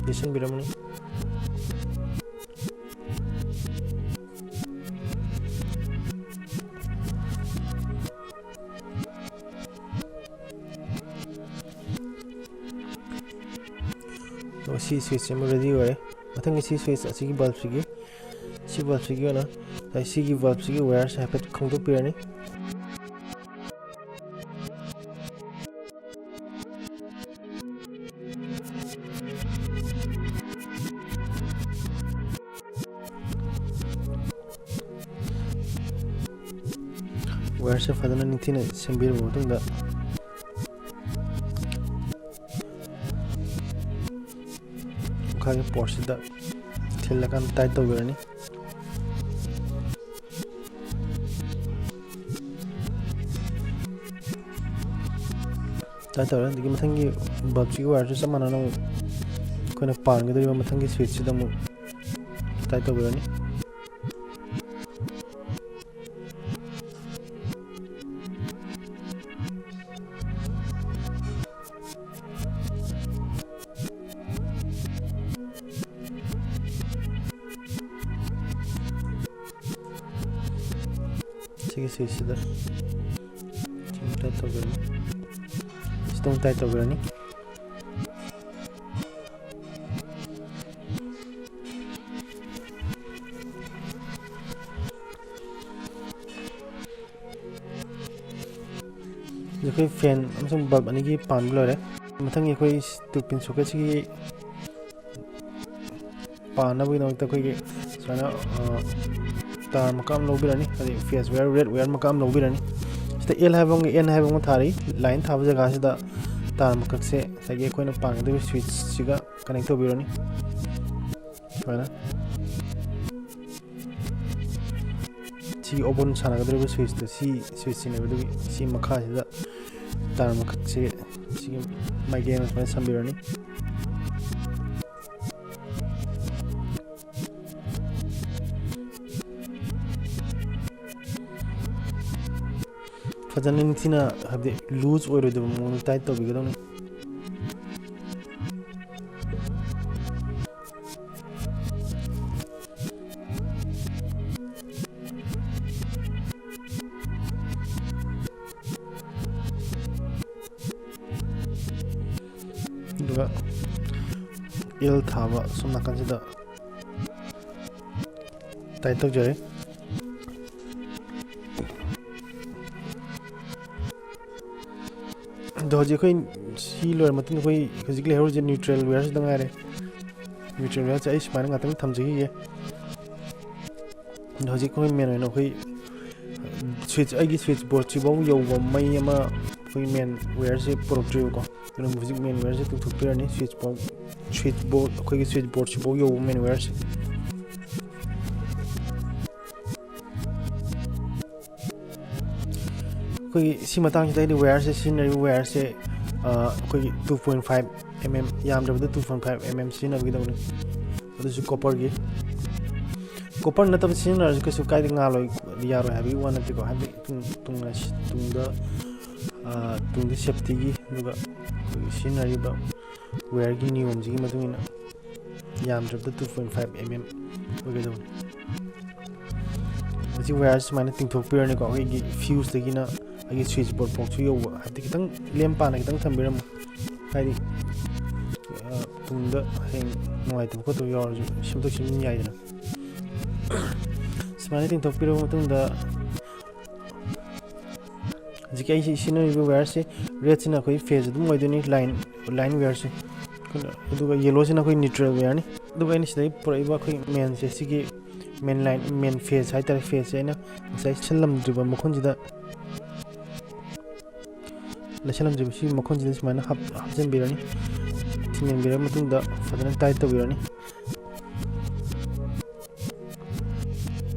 ꯌꯦꯠꯁꯤꯟꯕꯤꯔꯝꯃꯅꯤ꯫ ꯑꯗꯨꯒ ꯁꯤ ꯁ꯭ꯋꯤꯆꯁꯦ ꯑꯃ ꯔꯦꯗꯤ ꯑꯣꯏꯔꯦ꯫ ꯃꯊꯪꯒꯤ ꯁꯤ ꯁ꯭ꯋꯤꯆ ꯑꯁꯤꯒꯤ ꯕꯜꯕꯁꯤꯒꯤ, ꯁꯤ ꯕꯜꯕꯁꯤꯒꯤ ꯑꯣꯏꯅ ꯉꯁꯥꯏ ꯁꯤꯒꯤ ꯕꯜꯕꯁꯤꯒꯤ ꯋꯥꯌꯔꯁꯦ ꯍꯥꯏꯐꯦꯠ ꯈꯪꯗꯣꯛꯄꯤꯔꯅꯤ꯫ ꯋꯥꯌꯔꯁꯦ ꯐꯖꯅ ꯅꯤꯡꯊꯤꯅ ꯁꯦꯝꯕꯤꯔꯕ ꯃꯇꯨꯡꯗ, ꯃꯈꯥꯒꯤ ꯄꯣꯔꯠꯁꯤꯗ ꯊꯤꯜꯂꯀꯥꯟꯗ ꯇꯥꯏꯠ ꯇꯧꯕꯤꯔꯅꯤ꯫ ꯇꯥꯏꯠ ꯇꯧꯔꯦ꯫ ꯑꯗꯒꯤ ꯃꯊꯪꯒꯤ ꯕꯜꯕꯁꯤꯒꯤ ꯋꯥꯌꯔꯁꯨ ꯆꯞ ꯃꯥꯟꯅꯅ ꯑꯃꯨꯛ ꯑꯩꯈꯣꯏꯅ ꯄꯥꯟꯒꯗꯧꯔꯤꯕ ꯃꯊꯪꯒꯤ ꯁ꯭ꯋꯤꯆꯁꯤꯗ ꯑꯃꯨꯛ ꯇꯥꯏꯠ ꯇꯧꯕꯤꯔꯅꯤ꯫ ꯁꯤꯒꯤ ꯁ꯭ꯋꯤꯆꯁꯤꯗ ꯁꯨꯝ ꯇꯥꯏꯠ ꯇꯧꯕꯤꯔꯅꯤ꯫ ꯁꯤꯗ ꯑꯃꯨꯛ ꯇꯥꯏꯠ ꯇꯧꯕꯤꯔꯅꯤ꯫ ꯑꯩꯈꯣꯏ ꯐꯦꯟ ꯑꯃꯁꯨꯡ ꯕꯜꯕ ꯑꯅꯤꯒꯤ ꯄꯥꯟꯕ ꯂꯣꯏꯔꯦ꯫ ꯃꯊꯪꯒꯤ ꯑꯩꯈꯣꯏ ꯇꯨ ꯄꯤꯟ ꯁꯣꯀꯦꯠꯁꯤꯒꯤ ꯄꯥꯟꯅꯕꯒꯤꯗꯃꯛꯇ ꯑꯩꯈꯣꯏꯒꯤ ꯁꯨꯃꯥꯏꯅ, ꯑ, ꯇꯥꯔ ꯃꯀꯛ ꯑꯃ ꯂꯧꯕꯤꯔꯅꯤ, ꯍꯥꯏꯗꯤ ꯐꯦꯁ ꯋꯥꯌꯔ, ꯔꯦꯗ ꯋꯥꯌꯔ ꯃꯀꯛ ꯑꯃ ꯂꯧꯕꯤꯔꯅꯤ꯫ ꯁꯤꯗ ꯑꯦꯜ ꯍꯥꯏꯕ ꯑꯃꯒ ꯑꯦꯟ ꯍꯥꯏꯕ ꯑꯃꯒ ꯊꯥꯔꯤ꯫ ꯂꯥꯏꯟ ꯊꯥꯕ ꯖꯒꯥꯁꯤꯗ ꯇꯥꯔ ꯃꯀꯛꯁꯦ ꯉꯁꯥꯏꯒꯤ ꯑꯩꯈꯣꯏꯅ ꯄꯥꯟꯒꯗꯧꯔꯤꯕ ꯁ꯭ꯋꯤꯆꯁꯤꯒ ꯀꯅꯦꯛ ꯇꯧꯕꯤꯔꯅꯤ꯫ ꯁꯨꯃꯥꯏꯅ ꯁꯤ ꯑꯣꯄꯟ ꯁꯥꯟꯅꯒꯗꯧꯔꯤꯕ ꯁ꯭ꯋꯤꯆꯇꯣ, ꯁꯤ ꯁ꯭ꯋꯤꯆꯁꯤꯅꯦꯕ꯫ ꯑꯗꯨꯒꯤ ꯁꯤ ꯃꯈꯥꯁꯤꯗ ꯇꯥꯔ ꯃꯀꯛꯁꯦ ꯁꯤꯒꯤ ꯃꯥꯏꯀꯩ ꯑꯃ ꯁꯨꯃꯥꯏꯅ ꯁꯝꯕꯤꯔꯅꯤ꯫ ꯐꯖꯅ ꯅꯤꯡꯊꯤꯅ, ꯍꯥꯏꯕꯗꯤ ꯂꯨꯖ ꯑꯣꯏꯔꯣꯏꯗꯕ ꯃꯑꯣꯡꯗ ꯇꯥꯏꯠ ꯇꯧꯕꯤꯒꯗꯧꯅꯤ꯫ ꯑꯗꯨꯒ ꯑꯦꯜ ꯊꯥꯕ ꯁꯣꯝ ꯅꯥꯀꯟꯁꯤꯗ ꯇꯥꯏꯠ ꯇꯧꯖꯔꯦ꯫ ꯑꯗꯣ ꯍꯧꯖꯤꯛ ꯑꯩꯈꯣꯏ ꯁꯤ ꯂꯣꯏꯔ ꯃꯇꯨꯡꯗ ꯑꯩꯈꯣꯏ ꯍꯧꯖꯤꯛ ꯂꯩꯍꯧꯔꯤꯁꯦ ꯅ꯭ꯌꯨꯇ꯭ꯔꯦꯜ ꯋꯦꯌꯔꯁꯤꯗ ꯉꯥꯏꯔꯦ꯫ ꯅ꯭ꯌꯨꯇ꯭ꯔꯦꯜ ꯋꯦꯌꯔꯁꯦ ꯑꯩ ꯁꯨꯃꯥꯏꯅ ꯉꯥꯛꯇꯪ ꯊꯝꯖꯈꯤꯒꯦ꯫ ꯑꯗꯣ ꯍꯧꯖꯤꯛ ꯑꯩꯈꯣꯏ ꯃꯦꯟ ꯑꯣꯏꯅ ꯑꯩꯈꯣꯏ ꯁ꯭ꯋꯤꯠꯆ, ꯑꯩꯒꯤ ꯁ꯭ꯋꯤꯠꯆ ꯕꯣꯔꯗꯁꯤꯐꯥꯎ ꯌꯧꯕ ꯃꯩ ꯑꯃ ꯑꯩꯈꯣꯏ ꯃꯦꯟ ꯋꯦꯌꯔꯁꯦ ꯄꯨꯔꯛꯇ꯭ꯔꯤꯕꯀꯣ꯫ ꯑꯗꯨꯅ ꯍꯧꯖꯤꯛ ꯃꯦꯟ ꯋꯦꯌꯔꯁꯦ ꯇꯤꯡꯊꯣꯛꯄꯤꯔꯅꯤ꯫ ꯁ꯭ꯋꯤꯠꯆ ꯕꯣꯔꯗ, ꯁ꯭ꯋꯤꯠꯆ ꯕꯣꯔꯗ, ꯑꯩꯈꯣꯏꯒꯤ ꯁ꯭ꯋꯤꯠꯆ ꯕꯣꯔꯗꯁꯤꯐꯥꯎ ꯌꯧꯕ ꯃꯦꯟ ꯋꯦꯌꯔꯁꯦ꯫ ꯑꯩꯈꯣꯏꯒꯤ ꯁꯤ ꯃꯇꯥꯡꯁꯤꯗ ꯑꯩꯗꯤ ꯋꯦꯌꯔꯁꯦ, ꯁꯤꯖꯤꯟꯅꯔꯤꯕ ꯋꯦꯌꯔꯁꯦ, ꯑ, ꯑꯩꯈꯣꯏꯒꯤ two point five mm, ꯌꯥꯝꯗ꯭ꯔꯕꯗ two point five mm ꯁꯤꯖꯤꯟꯅꯕꯤꯒꯗꯧꯕꯅꯤ꯫ ꯑꯗꯨꯁꯨ ꯀꯣꯄꯔꯒꯤ꯫ ꯀꯣꯄꯔ ꯅꯠꯇꯕ ꯁꯤꯖꯤꯟꯅꯔꯁꯨ ꯀꯩꯁꯨ ꯀꯥꯏꯗꯦ, ꯉꯥꯜꯂꯣꯏ, ꯌꯥꯔꯣꯏ ꯍꯥꯏꯕꯒꯤ ꯋꯥ ꯅꯠꯇꯦꯀꯣ꯫ ꯍꯥꯏꯕꯗꯤ ꯇꯨꯡ-, ꯇꯨꯡꯗ ꯁꯤ-, ꯇꯨꯡꯗ, ꯑ, ꯇꯨꯡꯗ ꯁꯦꯞꯇꯤꯒꯤ, ꯑꯗꯨꯒ ꯑꯩꯈꯣꯏꯒꯤ ꯁꯤꯖꯤꯟꯅꯔꯤꯕ ꯋꯦꯌꯔꯒꯤ ꯅꯤꯌꯣꯝꯁꯤꯒꯤ ꯃꯇꯨꯡ ꯏꯟꯅ ꯌꯥꯝꯗ꯭ꯔꯕꯗ two point five mm ꯑꯣꯏꯒꯗꯧꯕꯅꯤ꯫ ꯃꯁꯤ ꯋꯦꯌꯔ ꯁꯨꯃꯥꯏꯅ ꯇꯤꯡꯊꯣꯛꯄꯤꯔꯅꯤꯀꯣ꯫ ꯑꯩꯈꯣꯏꯒꯤ ꯐ꯭ꯌꯨꯁꯇꯒꯤꯅ ꯑꯩꯒꯤ ꯁ꯭ꯋꯤꯆ ꯕꯣꯔꯗ ꯐꯥꯎꯁꯨ ꯌꯧꯕ, ꯍꯥꯏꯕꯗꯤ ꯈꯤꯇꯪ ꯂꯦꯝ ꯄꯥꯅ ꯈꯤꯇꯪ ꯊꯝꯕꯤꯔꯝꯃꯨ, ꯍꯥꯏꯗꯤ, ꯑ, ꯇꯨꯡꯗ ꯍꯌꯦꯡ ꯅꯨꯡꯉꯥꯏꯇꯕ ꯈꯣꯠꯇꯕ ꯌꯥꯎꯔꯁꯨ ꯁꯦꯝꯗꯣꯛ ꯁꯦꯝꯖꯤꯟ ꯌꯥꯏꯗꯅ꯫ ꯁꯨꯃꯥꯏꯅ ꯇꯤꯡꯊꯣꯛꯄꯤꯔꯕ ꯃꯇꯨꯡꯗ, ꯍꯧꯖꯤꯛꯀꯤ ꯑꯩꯁꯤ ꯁꯤꯖꯤꯟꯅꯔꯤꯕ ꯋꯦꯌꯔꯁꯦ, ꯔꯦꯗꯁꯤꯅ ꯑꯩꯈꯣꯏ ꯐꯦꯁ ꯑꯗꯨꯝ ꯑꯣꯏꯗꯣꯏꯅꯤ, ꯂꯥꯏꯟ, ꯂꯥꯏꯟ ꯋꯦꯌꯔꯁꯦ꯫ ꯑꯗꯨꯒ ꯌꯦꯂꯣꯁꯤꯅ ꯑꯩꯈꯣꯏ ꯅ꯭ꯌꯨꯇ꯭ꯔꯦꯜ ꯋꯦꯌꯔꯅꯤ꯫ ꯑꯗꯨꯒ ꯑꯩꯅ ꯁꯤꯗꯒꯤ ꯄꯨꯔꯛꯏꯕ ꯑꯩꯈꯣꯏ ꯃꯦꯟꯁꯦ, ꯁꯤꯒꯤ ꯃꯦꯟ ꯂꯥꯏꯟ, ꯃꯦꯟ ꯐꯦꯁ ꯍꯥꯏꯇꯥꯔꯦ, ꯐꯦꯁꯁꯦ ꯑꯩꯅ ꯉꯁꯥꯏ ꯂꯩꯁꯜꯂꯝꯗ꯭ꯔꯤꯕ ꯃꯈꯨꯟꯁꯤꯗ, ꯂꯩꯁꯜꯂꯝꯗ꯭ꯔꯤꯕ ꯁꯤ ꯃꯈꯨꯟꯁꯤꯗ ꯁꯨꯃꯥꯏꯅ ꯍꯥꯞ-, ꯍꯥꯞꯆꯤꯟꯕꯤꯔꯅꯤ꯫ ꯊꯤꯡꯖꯤꯟꯕꯤꯔꯕ ꯃꯇꯨꯡꯗ ꯐꯖꯅ ꯇꯥꯏꯠ ꯇꯧꯕꯤꯔꯅꯤ꯫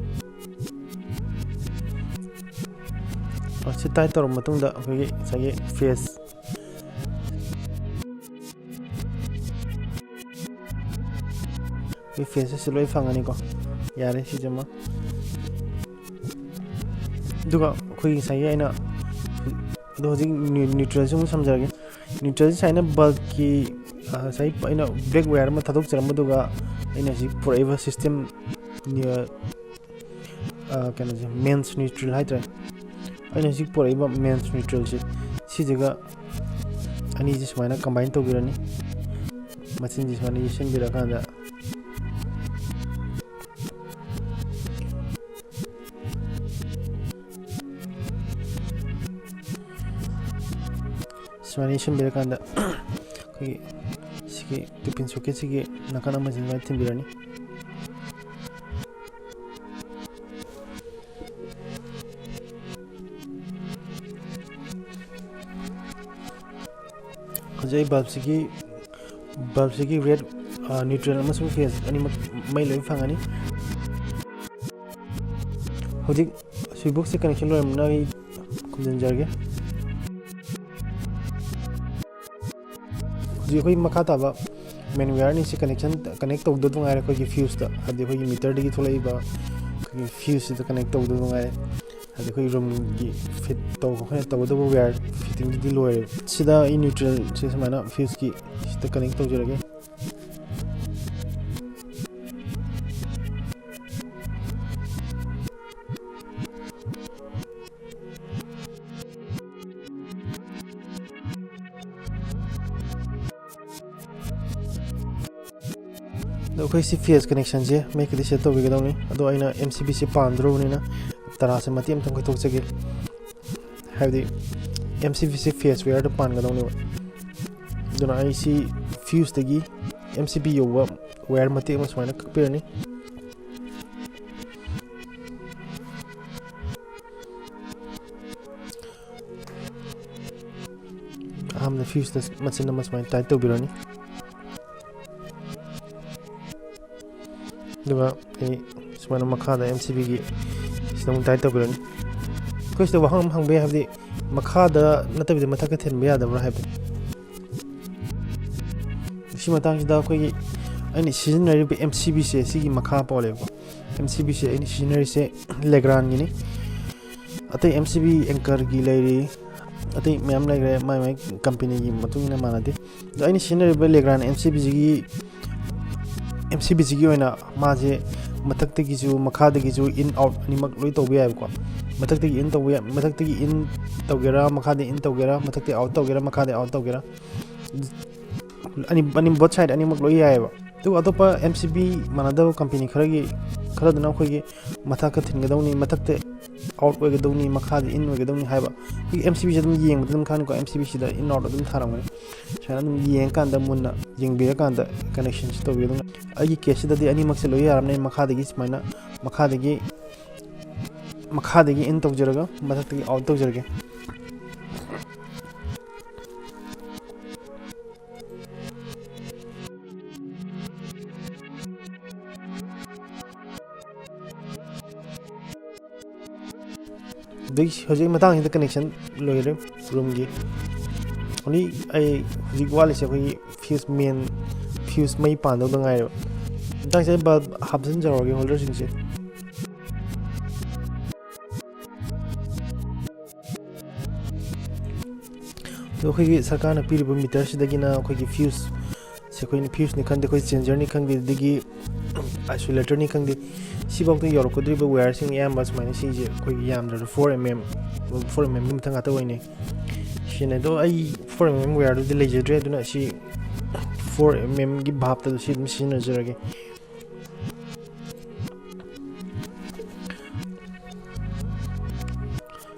ꯁꯤ ꯇꯥꯏꯠ ꯇꯧꯔꯕ ꯃꯇꯨꯡꯗ ꯑꯩꯈꯣꯏꯒꯤ ꯉꯁꯥꯏꯒꯤ ꯐꯦꯁ, ꯑꯩꯈꯣꯏ ꯐꯦꯁ ꯑꯁꯤ ꯂꯣꯏ ꯐꯪꯉꯅꯤꯀꯣ꯫ ꯌꯥꯔꯦ, ꯁꯤꯁꯤꯃ꯫ ꯑꯗꯨꯒ ꯑꯩꯈꯣꯏꯒꯤ ꯉꯁꯥꯏꯒꯤ ꯑꯩꯅ, ꯑꯗꯣ ꯍꯧꯖꯤꯛ ꯅ꯭ꯌꯨ-, ꯅ꯭ꯌꯨꯇ꯭ꯔꯦꯜꯁꯤ ꯑꯃꯨꯛ ꯁꯝꯖꯔꯒꯦ꯫ ꯅ꯭ꯌꯨꯇ꯭ꯔꯦꯜꯁꯤ ꯁꯨꯃꯥꯏꯅ ꯕꯜꯕꯀꯤ, ꯑ, ꯉꯁꯥꯏ ꯑꯩꯅ ꯕ꯭ꯂꯦꯛ ꯋꯥꯌꯔ ꯑꯃ ꯊꯥꯗꯣꯛꯆꯔꯝꯕꯗꯨꯒ ꯑꯩꯅ ꯍꯧꯖꯤꯛ ꯄꯨꯔꯛꯏꯕ ꯁꯤꯁꯇꯦꯝ, ꯅ꯭ꯌꯨ-, ꯑ, ꯀꯩꯅꯣꯁꯦ, ꯃꯦꯟꯁ ꯅ꯭ꯌꯨꯇ꯭ꯔꯦꯜ ꯍꯥꯏꯇꯥꯔꯦ꯫ ꯑꯩꯅ ꯍꯧꯖꯤꯛ ꯄꯨꯔꯛꯏꯕ ꯃꯦꯟꯁ ꯅ꯭ꯌꯨꯇ꯭ꯔꯦꯜꯁꯦ, ꯁꯤꯁꯤꯒ ꯑꯅꯤꯁꯦ ꯁꯨꯃꯥꯏꯅ ꯀꯝꯕꯥꯏꯟ ꯇꯧꯕꯤꯔꯅꯤ꯫ ꯃꯆꯤꯟꯁꯦ ꯁꯨꯃꯥꯏꯅ ꯌꯦꯠꯁꯤꯟꯕꯤꯔꯀꯥꯟꯗ, ꯁꯨꯃꯥꯏꯅ ꯌꯦꯠꯁꯤꯟꯕꯤꯔꯀꯥꯟꯗ, ꯑꯩꯈꯣꯏꯒꯤ ꯁꯤꯒꯤ ꯇꯨ ꯄꯤꯟ ꯁꯣꯀꯦꯠꯁꯤꯒꯤ ꯅꯥꯀꯟ ꯑꯃꯁꯤ ꯑꯗꯨꯃꯥꯏꯅ ꯊꯤꯟꯕꯤꯔꯅꯤ꯫ ꯍꯧꯖꯤꯛ ꯑꯩ ꯕꯜꯕꯁꯤꯒꯤ, ꯕꯜꯕꯁꯤꯒꯤ ꯔꯦꯗ, ꯑ, ꯅ꯭ꯌꯨꯇ꯭ꯔꯦꯜ ꯑꯃꯁꯨꯡ ꯐꯦꯁ ꯑꯅꯤꯃꯛ ꯃꯩ ꯂꯣꯏ ꯐꯪꯉꯅꯤ꯫ ꯍꯧꯖꯤꯛ ꯁ꯭ꯋꯤꯆ ꯕꯣꯛꯁꯁꯦ ꯀꯅꯦꯛꯁꯟ ꯂꯣꯏꯔꯕꯅꯤꯅ ꯑꯩ ꯈꯨꯝꯖꯤꯟꯖꯔꯒꯦ꯫ ꯍꯧꯖꯤꯛ ꯑꯩꯈꯣꯏ ꯃꯈꯥ ꯇꯥꯕ ꯃꯦꯟ ꯋꯥꯌꯔ ꯑꯅꯤꯁꯤ ꯀꯅꯦꯛꯁꯟ, ꯀꯅꯦꯛ ꯇꯧꯗꯧꯗꯨ ꯉꯥꯏꯔꯦ꯫ ꯑꯩꯈꯣꯏꯒꯤ ꯐ꯭ꯌꯨꯁꯇ, ꯍꯥꯏꯗꯤ ꯑꯩꯈꯣꯏꯒꯤ ꯃꯤꯇꯔꯗꯒꯤ ꯊꯣꯛꯂꯛꯏꯕ ꯑꯩꯈꯣꯏꯒꯤ ꯐ꯭ꯌꯨꯁꯁꯤꯗ ꯀꯅꯦꯛ ꯇꯧꯗꯧꯗꯨ ꯉꯥꯏꯔꯦ꯫ ꯍꯥꯏꯗꯤ ꯑꯩꯈꯣꯏ ꯔꯨꯝꯒꯤ ꯐꯤꯠ ꯇꯧꯕ, ꯑꯩꯈꯣꯏꯅ ꯇꯧꯒꯗꯕ ꯋꯥꯌꯔ ꯐꯤꯠꯇꯤꯡꯗꯨꯗꯤ ꯂꯣꯏꯔꯦ꯫ ꯁꯤꯗ ꯑꯩ ꯅ꯭ꯌꯨꯇ꯭ꯔꯦꯜꯁꯦ ꯁꯨꯃꯥꯏꯅ ꯐ꯭ꯌꯨꯁꯀꯤ ꯁꯤꯗ ꯀꯅꯦꯛ ꯇꯧꯖꯔꯒꯦ꯫ ꯑꯗꯣ ꯑꯩꯈꯣꯏ ꯁꯤ ꯐꯦꯁ ꯀꯅꯦꯛꯁꯟꯁꯦ ꯃꯦꯛꯀꯤꯗꯤ ꯁꯦꯠ ꯇꯧꯕꯤꯒꯗꯧꯅꯤ꯫ ꯑꯗꯣ ꯑꯩꯅ ꯑꯦꯝ ꯁꯤ ꯕꯤꯁꯦ ꯄꯥꯟꯗ꯭ꯔꯣꯕꯅꯤꯅ ꯇꯔꯥꯁꯦ ꯃꯇꯦꯛ ꯑꯃꯇꯪ ꯀꯣꯏꯊꯣꯛꯆꯒꯦ꯫ ꯍꯥꯏꯕꯗꯤ ꯑꯦꯝ ꯁꯤ ꯕꯤꯁꯦ ꯐꯦꯁ ꯋꯦꯌꯔꯗ ꯄꯥꯟꯒꯗꯧꯅꯦꯕ꯫ ꯑꯗꯨꯅ ꯑꯩ ꯁꯤ ꯐ꯭ꯌꯨꯁꯇꯒꯤ ꯑꯦꯝ ꯁꯤ ꯕꯤ ꯌꯧꯕ ꯋꯦꯌꯔ ꯃꯇꯦꯛ ꯑꯃ ꯁꯨꯃꯥꯏꯅ ꯀꯛꯄꯤꯔꯅꯤ꯫ ꯑꯍꯥꯟꯕꯗ ꯐ꯭ꯌꯨꯁꯇ ꯃꯆꯤꯟ ꯑꯃ ꯁꯨꯃꯥꯏꯅ ꯇꯥꯏꯠ ꯇꯧꯕꯤꯔꯅꯤ꯫ ꯑꯗꯨꯒ ꯑꯩ ꯁꯨꯃꯥꯏꯅ ꯃꯈꯥꯗ ꯑꯦꯝ ꯁꯤ ꯕꯤꯒꯤ ꯁꯤꯗ ꯑꯃꯨꯛ ꯇꯥꯏꯠ ꯇꯧꯕꯤꯔꯅꯤ꯫ ꯑꯩꯈꯣꯏ ꯁꯤꯗ ꯋꯥꯍꯪ ꯑꯃ ꯍꯪꯕ ꯌꯥꯏ, ꯍꯥꯏꯕꯗꯤ ꯃꯈꯥꯗ ꯅꯠꯇꯕꯤꯗ ꯃꯊꯛꯇ ꯊꯤꯟꯕ ꯌꯥꯗꯕ꯭ꯔꯥ ꯍꯥꯏꯕꯗꯤ꯫ ꯁꯤ ꯃꯇꯥꯡꯁꯤꯗ ꯑꯩꯈꯣꯏꯒꯤ ꯑꯩꯅ ꯁꯤꯖꯤꯟꯅꯔꯤꯕ ꯑꯦꯝ ꯁꯤ ꯕꯤꯁꯦ ꯁꯤꯒꯤ ꯃꯈꯥ ꯄꯣꯜꯂꯦꯕꯀꯣ꯫ ꯑꯦꯝ ꯁꯤ ꯕꯤꯁꯦ ꯑꯩꯅ ꯁꯤꯖꯤꯟꯅꯔꯤꯁꯦ ꯂꯦꯒ꯭ꯔꯥꯟꯒꯤꯅꯤ꯫ ꯑꯇꯩ ꯑꯦꯝ ꯁꯤ ꯕꯤ ꯑꯦꯡꯀꯔꯒꯤ ꯂꯩꯔꯤ, ꯑꯇꯩ ꯃꯌꯥꯝ ꯂꯩꯈ꯭ꯔꯦ, ꯃꯥꯏ ꯃꯥꯏ ꯀꯝꯄꯦꯅꯤꯒꯤ ꯃꯇꯨꯡ ꯏꯟꯅ ꯃꯥꯟꯅꯗꯦ꯫ ꯑꯗꯣ ꯑꯩꯅ ꯁꯤꯖꯤꯟꯅꯔꯤꯕ ꯂꯦꯒ꯭ꯔꯥꯟ ꯑꯦꯝ ꯁꯤ ꯕꯤꯁꯤꯒꯤ ꯑꯦꯝ ꯁꯤ ꯕꯤꯁꯤꯒꯤ ꯑꯣꯏꯅ ꯃꯥꯁꯦ ꯃꯊꯛꯇꯒꯤꯁꯨ ꯃꯈꯥꯗꯒꯤꯁꯨ in out ꯑꯅꯤꯃꯛ ꯂꯣꯏ ꯇꯧꯕ ꯌꯥꯏꯕꯀꯣ꯫ ꯃꯊꯛꯇꯒꯤ in ꯇꯧꯕ ꯌꯥꯏ, ꯃꯊꯛꯇꯒꯤ in ꯇꯧꯒꯦꯔꯥ, ꯃꯈꯥꯗ in ꯇꯧꯒꯦꯔꯥ, ꯃꯊꯛꯇꯒꯤ out ꯇꯧꯒꯦꯔꯥ, ꯃꯈꯥꯗꯒꯤ out ꯇꯧꯒꯦꯔꯥ, ꯑꯅꯤ, ꯑꯅꯤ, both side ꯑꯅꯤꯃꯛ ꯂꯣꯏ ꯌꯥꯏꯑꯕ꯫ ꯑꯗꯨꯒ ꯑꯇꯣꯞꯄ ꯑꯦꯝ ꯁꯤ ꯕꯤ ꯃꯥꯟꯅꯗꯕ ꯀꯝꯄꯦꯅꯤ ꯈꯔꯒꯤ, ꯈꯔꯗꯨꯅ ꯑꯩꯈꯣꯏꯒꯤ ꯃꯊꯛꯇ ꯊꯤꯟꯒꯗꯧꯅꯤ, ꯃꯊꯛꯇ out ꯑꯣꯏꯒꯗꯧꯅꯤ, ꯃꯈꯥꯗ in ꯑꯣꯏꯒꯗꯧꯅꯤ ꯍꯥꯏꯕ꯫ ꯑꯩꯈꯣꯏꯒꯤ ꯑꯦꯝ ꯁꯤ ꯕꯤꯁꯦ ꯑꯗꯨꯝ ꯌꯦꯡꯕꯗ ꯑꯗꯨꯝ ꯈꯪꯅꯤꯀꯣ, ꯑꯦꯝ ꯁꯤ ꯕꯤꯁꯤꯗ in out ꯑꯗꯨꯝ ꯊꯥꯔꯝꯒꯅꯤ꯫ ꯁꯨꯃꯥꯏꯅ ꯑꯗꯨꯝ ꯌꯦꯡꯉꯀꯥꯟꯗ ꯃꯨꯟꯅ ꯌꯦꯡꯕꯤꯔꯀꯥꯟꯗ connectionꯁꯤ ꯇꯧꯕꯤꯒꯗꯧꯅꯤ꯫ ꯑꯩꯒꯤ caseꯁꯤꯗꯗꯤ ꯑꯅꯤꯃꯛꯁꯦ ꯂꯣꯏ ꯌꯥꯔꯕꯅꯤꯅ ꯃꯈꯥꯗꯒꯤ ꯁꯨꯃꯥꯏꯅ, ꯃꯈꯥꯗꯒꯤ, ꯃꯈꯥꯗꯒꯤ in ꯇꯧꯖꯔꯒ ꯃꯊꯛꯇꯒꯤ out ꯇꯧꯖꯔꯒꯦ꯫ ꯑꯗꯒꯤ ꯍꯧꯖꯤꯛ ꯃꯇꯥꯡꯁꯤꯗ connection ꯂꯣꯏꯔꯦ roomꯒꯤ꯫ Only ꯑꯩ ꯍꯧꯖꯤꯛ ꯋꯥꯠꯂꯤꯁꯦ ꯑꯩꯈꯣꯏꯒꯤ fuse, main fuse ꯃꯩ ꯄꯥꯟꯗꯧꯗ ꯉꯥꯏꯔꯦꯕ꯫ ꯃꯇꯥꯡꯁꯤꯗ ꯑꯩ bulb ꯍꯥꯞꯆꯤꯟꯖꯔꯛꯑꯒꯦ holderꯁꯤꯡꯁꯦ꯫ ꯑꯗꯣ ꯑꯩꯈꯣꯏꯒꯤ ꯁꯔꯀꯥꯔꯅ ꯄꯤꯔꯤꯕ meterꯁꯤꯗꯒꯤꯅ ꯑꯩꯈꯣꯏꯒꯤ fuseꯁꯦ, ꯑꯩꯈꯣꯏꯅ fuseꯅꯤ ꯈꯪꯗꯦ, ꯑꯩꯈꯣꯏ changerꯅꯤ ꯈꯪꯗꯦ, ꯑꯗꯒꯤ isolatorꯅꯤ ꯈꯪꯗꯦ, ꯁꯤꯐꯥꯎꯗ ꯌꯧꯔꯛꯀꯗꯧꯔꯤꯕ wireꯁꯤꯡ ꯑꯌꯥꯝꯕ ꯁꯨꯃꯥꯏꯅ ꯁꯤꯁꯦ ꯑꯩꯈꯣꯏꯒꯤ ꯌꯥꯝꯗ꯭ꯔꯕꯗ four mm, four mmꯒꯤ ꯃꯊꯛ ꯉꯥꯛꯇ ꯑꯣꯏꯅꯩ꯫ ꯁꯤꯅ, ꯑꯗꯣ ꯑꯩ four mm wireꯗꯨꯗꯤ ꯂꯩꯖꯗ꯭ꯔꯦ, ꯑꯗꯨꯅ ꯁꯤ four mmꯒꯤ ꯚꯥꯞꯇ ꯁꯤ ꯑꯗꯨꯝ ꯁꯤꯖꯤꯟꯅꯖꯔꯒꯦ꯫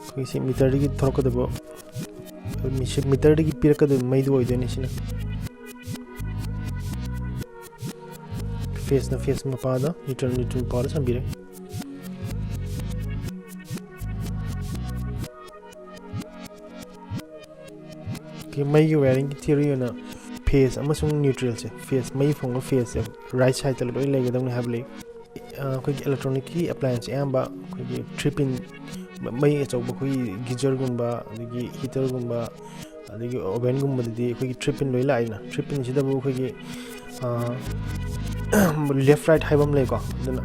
ꯑꯩꯈꯣꯏ ꯁꯤ meterꯗꯒꯤ ꯊꯣꯔꯛꯀꯗꯕ, meterꯗꯒꯤ ꯄꯤꯔꯛꯀꯗꯕ ꯃꯩꯗꯨ ꯑꯣꯏꯗꯣꯏꯅꯤ ꯁꯤꯅ꯫ Phaseꯅ phase ꯃꯄꯥꯗ, neutral, neutral ꯃꯄꯥꯗ ꯁꯝꯕꯤꯔꯦ꯫ ꯑꯩꯈꯣꯏ ꯃꯩꯒꯤ wiringꯒꯤ theory ꯑꯣꯏꯅ phase ꯑꯃꯁꯨꯡ neutralꯁꯦ, phase, ꯃꯩ ꯐꯪꯕ phaseꯁꯦ right sideꯇ ꯂꯣꯏ ꯂꯩꯒꯗꯕꯅꯤ ꯍꯥꯏꯕ ꯂꯩ꯫ ꯑ, ꯑꯩꯈꯣꯏꯒꯤ electronicꯀꯤ appliance ꯑꯌꯥꯝꯕ ꯑꯩꯈꯣꯏꯒꯤ three pin, ꯃꯩ ꯑꯆꯧꯕ ꯑꯩꯈꯣꯏꯒꯤ geyserꯒꯨꯝꯕ, ꯑꯗꯒꯤ heaterꯒꯨꯝꯕ, ꯑꯗꯒꯤ ovenꯒꯨꯝꯕꯗꯗꯤ ꯑꯩꯈꯣꯏꯒꯤ three pin ꯂꯣꯏ ꯂꯥꯛꯏꯅ, three pinꯁꯤꯗꯕꯨ ꯑꯩꯈꯣꯏꯒꯤ ꯂꯦꯐ ꯔꯥꯏꯠ ꯍꯥꯏꯕ ꯑꯃ ꯂꯩꯀꯣ꯫ ꯑꯗꯨꯅ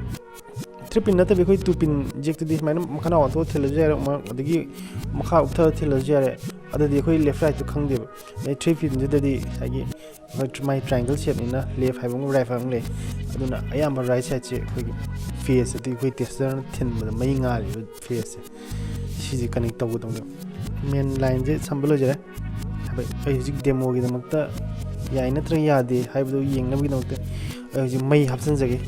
ꯊ꯭ꯔꯤ ꯄꯤꯟ ꯅꯠꯇꯕꯤ ꯑꯩꯈꯣꯏ ꯇꯨ ꯄꯤꯟ ꯖꯦꯛꯇꯨꯗꯤ ꯁꯨꯃꯥꯏꯅ ꯃꯈꯥ ꯅꯥꯎ ꯑꯣꯟꯊꯣꯛꯑ ꯊꯤꯜꯂꯁꯨ ꯌꯥꯔꯦ, ꯃ-, ꯑꯗꯒꯤ ꯃꯈꯥ ꯎꯞꯊꯔ ꯊꯤꯜꯂꯁꯨ ꯌꯥꯔꯦ꯫ ꯑꯗꯨꯗꯤ ꯑꯩꯈꯣꯏ ꯂꯦꯐ ꯔꯥꯏꯠꯇꯨ ꯈꯪꯗꯦꯕ꯫ ꯑꯗꯩ ꯊ꯭ꯔꯤ ꯄꯤꯟꯁꯤꯗꯗꯤ ꯉꯁꯥꯏꯒꯤ ꯑꯩꯈꯣꯏ ꯃꯥꯏ ꯇ꯭ꯔꯥꯏꯡꯒꯜ ꯁꯦꯞꯅꯤꯅ ꯂꯦꯐ ꯍꯥꯏꯕ ꯑꯃ, ꯔꯥꯏꯠ ꯍꯥꯏꯕ ꯑꯃ ꯂꯩ꯫ ꯑꯗꯨꯅ ꯑꯌꯥꯝꯕ ꯔꯥꯏꯠ ꯁꯥꯏꯠꯁꯦ ꯑꯩꯈꯣꯏꯒꯤ ꯐꯦꯁ ꯑꯗꯨ ꯑꯩꯈꯣꯏ ꯇꯦꯁꯇꯔꯅ ꯊꯤꯟꯕꯗ ꯃꯩ ꯉꯥꯜꯂꯤꯕ ꯐꯦꯁꯁꯦ, ꯁꯤꯁꯦ ꯀꯅꯦꯛ ꯇꯧꯒꯗꯧꯅꯦꯕ꯫ ꯃꯦꯟ ꯂꯥꯏꯟꯁꯦ ꯁꯝꯕ ꯂꯣꯏꯖꯔꯦ꯫ ꯍꯥꯏꯕꯗꯤ ꯑꯩ ꯍꯧꯖꯤꯛ ꯗꯦꯃꯣꯒꯤꯗꯃꯛꯇ ꯌꯥꯏ ꯅꯠꯇ꯭ꯔꯒ ꯌꯥꯗꯦ ꯍꯥꯏꯕꯗꯨ ꯌꯦꯡꯅꯕꯒꯤꯗꯃꯛꯇ ꯑꯩ ꯍꯧꯖꯤꯛ ꯃꯩ ꯍꯥꯞꯆꯤꯟꯖꯒꯦ꯫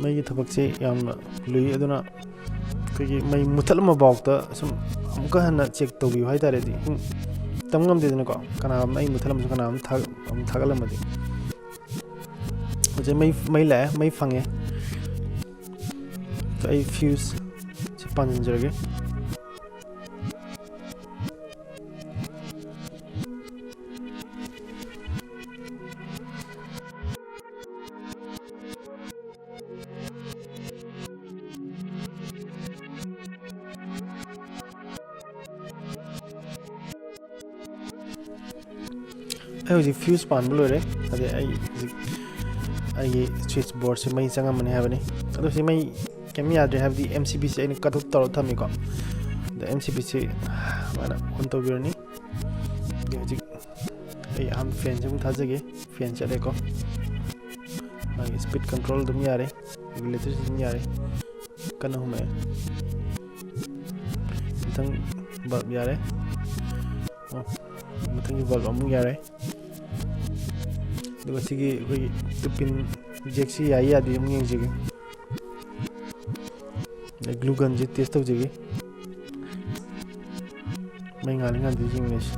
ꯃꯩꯒꯤ ꯊꯕꯛꯁꯦ ꯌꯥꯝꯅ ꯂꯨꯏ, ꯑꯗꯨꯅ ꯑꯩꯈꯣꯏꯒꯤ ꯃꯩ ꯃꯨꯊꯠꯂꯝꯕ ꯐꯥꯎꯗ ꯁꯨꯝ ꯑꯃꯨꯛꯀ ꯍꯟꯅ ꯆꯦꯛ ꯇꯧꯕꯤꯌꯨ ꯍꯥꯏ ꯇꯥꯔꯗꯤ, ꯁꯨꯝ ꯇꯝ ꯉꯝꯗꯦꯗꯅꯀꯣ, ꯀꯅꯥꯒꯨꯝꯕ ꯑꯩ ꯃꯨꯊꯠꯂꯝꯕꯁꯨ ꯀꯅꯥꯒꯨꯝꯕ ꯊꯥ-, ꯑꯃꯨꯛ ꯊꯥꯒꯠꯂꯝꯃꯗꯤ꯫ ꯍꯧꯖꯤꯛ ꯃꯩ, ꯃꯩ ꯂꯥꯛꯑꯦ, ꯃꯩ ꯐꯪꯉꯦ꯫ ꯑꯩ ꯐ꯭ꯌꯨꯁ ꯁꯤ ꯄꯥꯟꯁꯤꯟꯖꯔꯒꯦ꯫ ꯑꯩ ꯍꯧꯖꯤꯛ ꯐ꯭ꯌꯨꯁ ꯄꯥꯟꯕ ꯂꯣꯏꯔꯦ꯫ ꯑꯗꯩ ꯑꯩ ꯍꯧꯖꯤꯛ ꯑꯩꯒꯤ ꯁ꯭ꯋꯤꯆ ꯕꯣꯔꯗꯁꯦ ꯃꯩ ꯆꯪꯉꯝꯃꯅꯤ ꯍꯥꯏꯕꯅꯤ꯫ ꯑꯗꯣ ꯁꯤ ꯃꯩ ꯀꯩꯝ ꯌꯥꯗ꯭ꯔꯦ, ꯍꯥꯏꯕꯗꯤ ꯑꯦꯝ ꯁꯤ ꯕꯤꯁꯦ ꯑꯩꯅ ꯀꯠ ꯑꯣꯐ ꯇꯧꯔ ꯊꯝꯃꯤꯀꯣ꯫ ꯑꯗ ꯑꯦꯝ ꯁꯤ ꯕꯤꯁꯦ ꯑꯗꯨꯃꯥꯏꯅ ꯑꯣꯟ ꯇꯧꯕꯤꯔꯅꯤ꯫ ꯑꯗꯩ ꯍꯧꯖꯤꯛ ꯑꯩ ꯑꯍꯥꯟꯕ ꯐꯦꯟꯁꯦ ꯑꯃꯨꯛ ꯊꯥꯖꯒꯦ꯫ ꯐꯦꯟ ꯆꯠꯂꯦꯀꯣ꯫ ꯃꯥꯒꯤ ꯁ꯭ꯄꯤꯠ ꯀꯟꯇ꯭ꯔꯣꯜ ꯑꯗꯨꯝ ꯌꯥꯔꯦ, ꯔꯤꯒꯨꯂꯦꯇꯔꯁꯨ ꯑꯗꯨꯝ ꯌꯥꯔꯦ꯫ ꯀꯟꯅ ꯍꯨꯝꯃꯛꯑꯦ꯫ ꯃꯊꯪ ꯕꯜꯕ ꯌꯥꯔꯦ꯫ ꯑꯣ, ꯃꯊꯪꯒꯤ ꯕꯜꯕ ꯑꯃꯨꯛ ꯌꯥꯔꯦ꯫ ꯑꯗꯨꯒ ꯁꯤꯒꯤ ꯑꯩꯈꯣꯏꯒꯤ ꯇꯨ ꯄꯤꯟ ꯖꯦꯛꯁꯤ ꯌꯥꯏ ꯌꯥꯗꯦ ꯑꯃꯨꯛ ꯌꯦꯡꯖꯒꯦ꯫ ꯑꯗꯩ ꯒ꯭ꯂꯨ ꯒꯟꯁꯦ ꯇꯦꯁ ꯇꯧꯖꯒꯦ꯫ ꯃꯩ ꯉꯥꯜꯂꯤ ꯉꯥꯟꯗꯦ ꯌꯦꯡꯉꯁꯤ꯫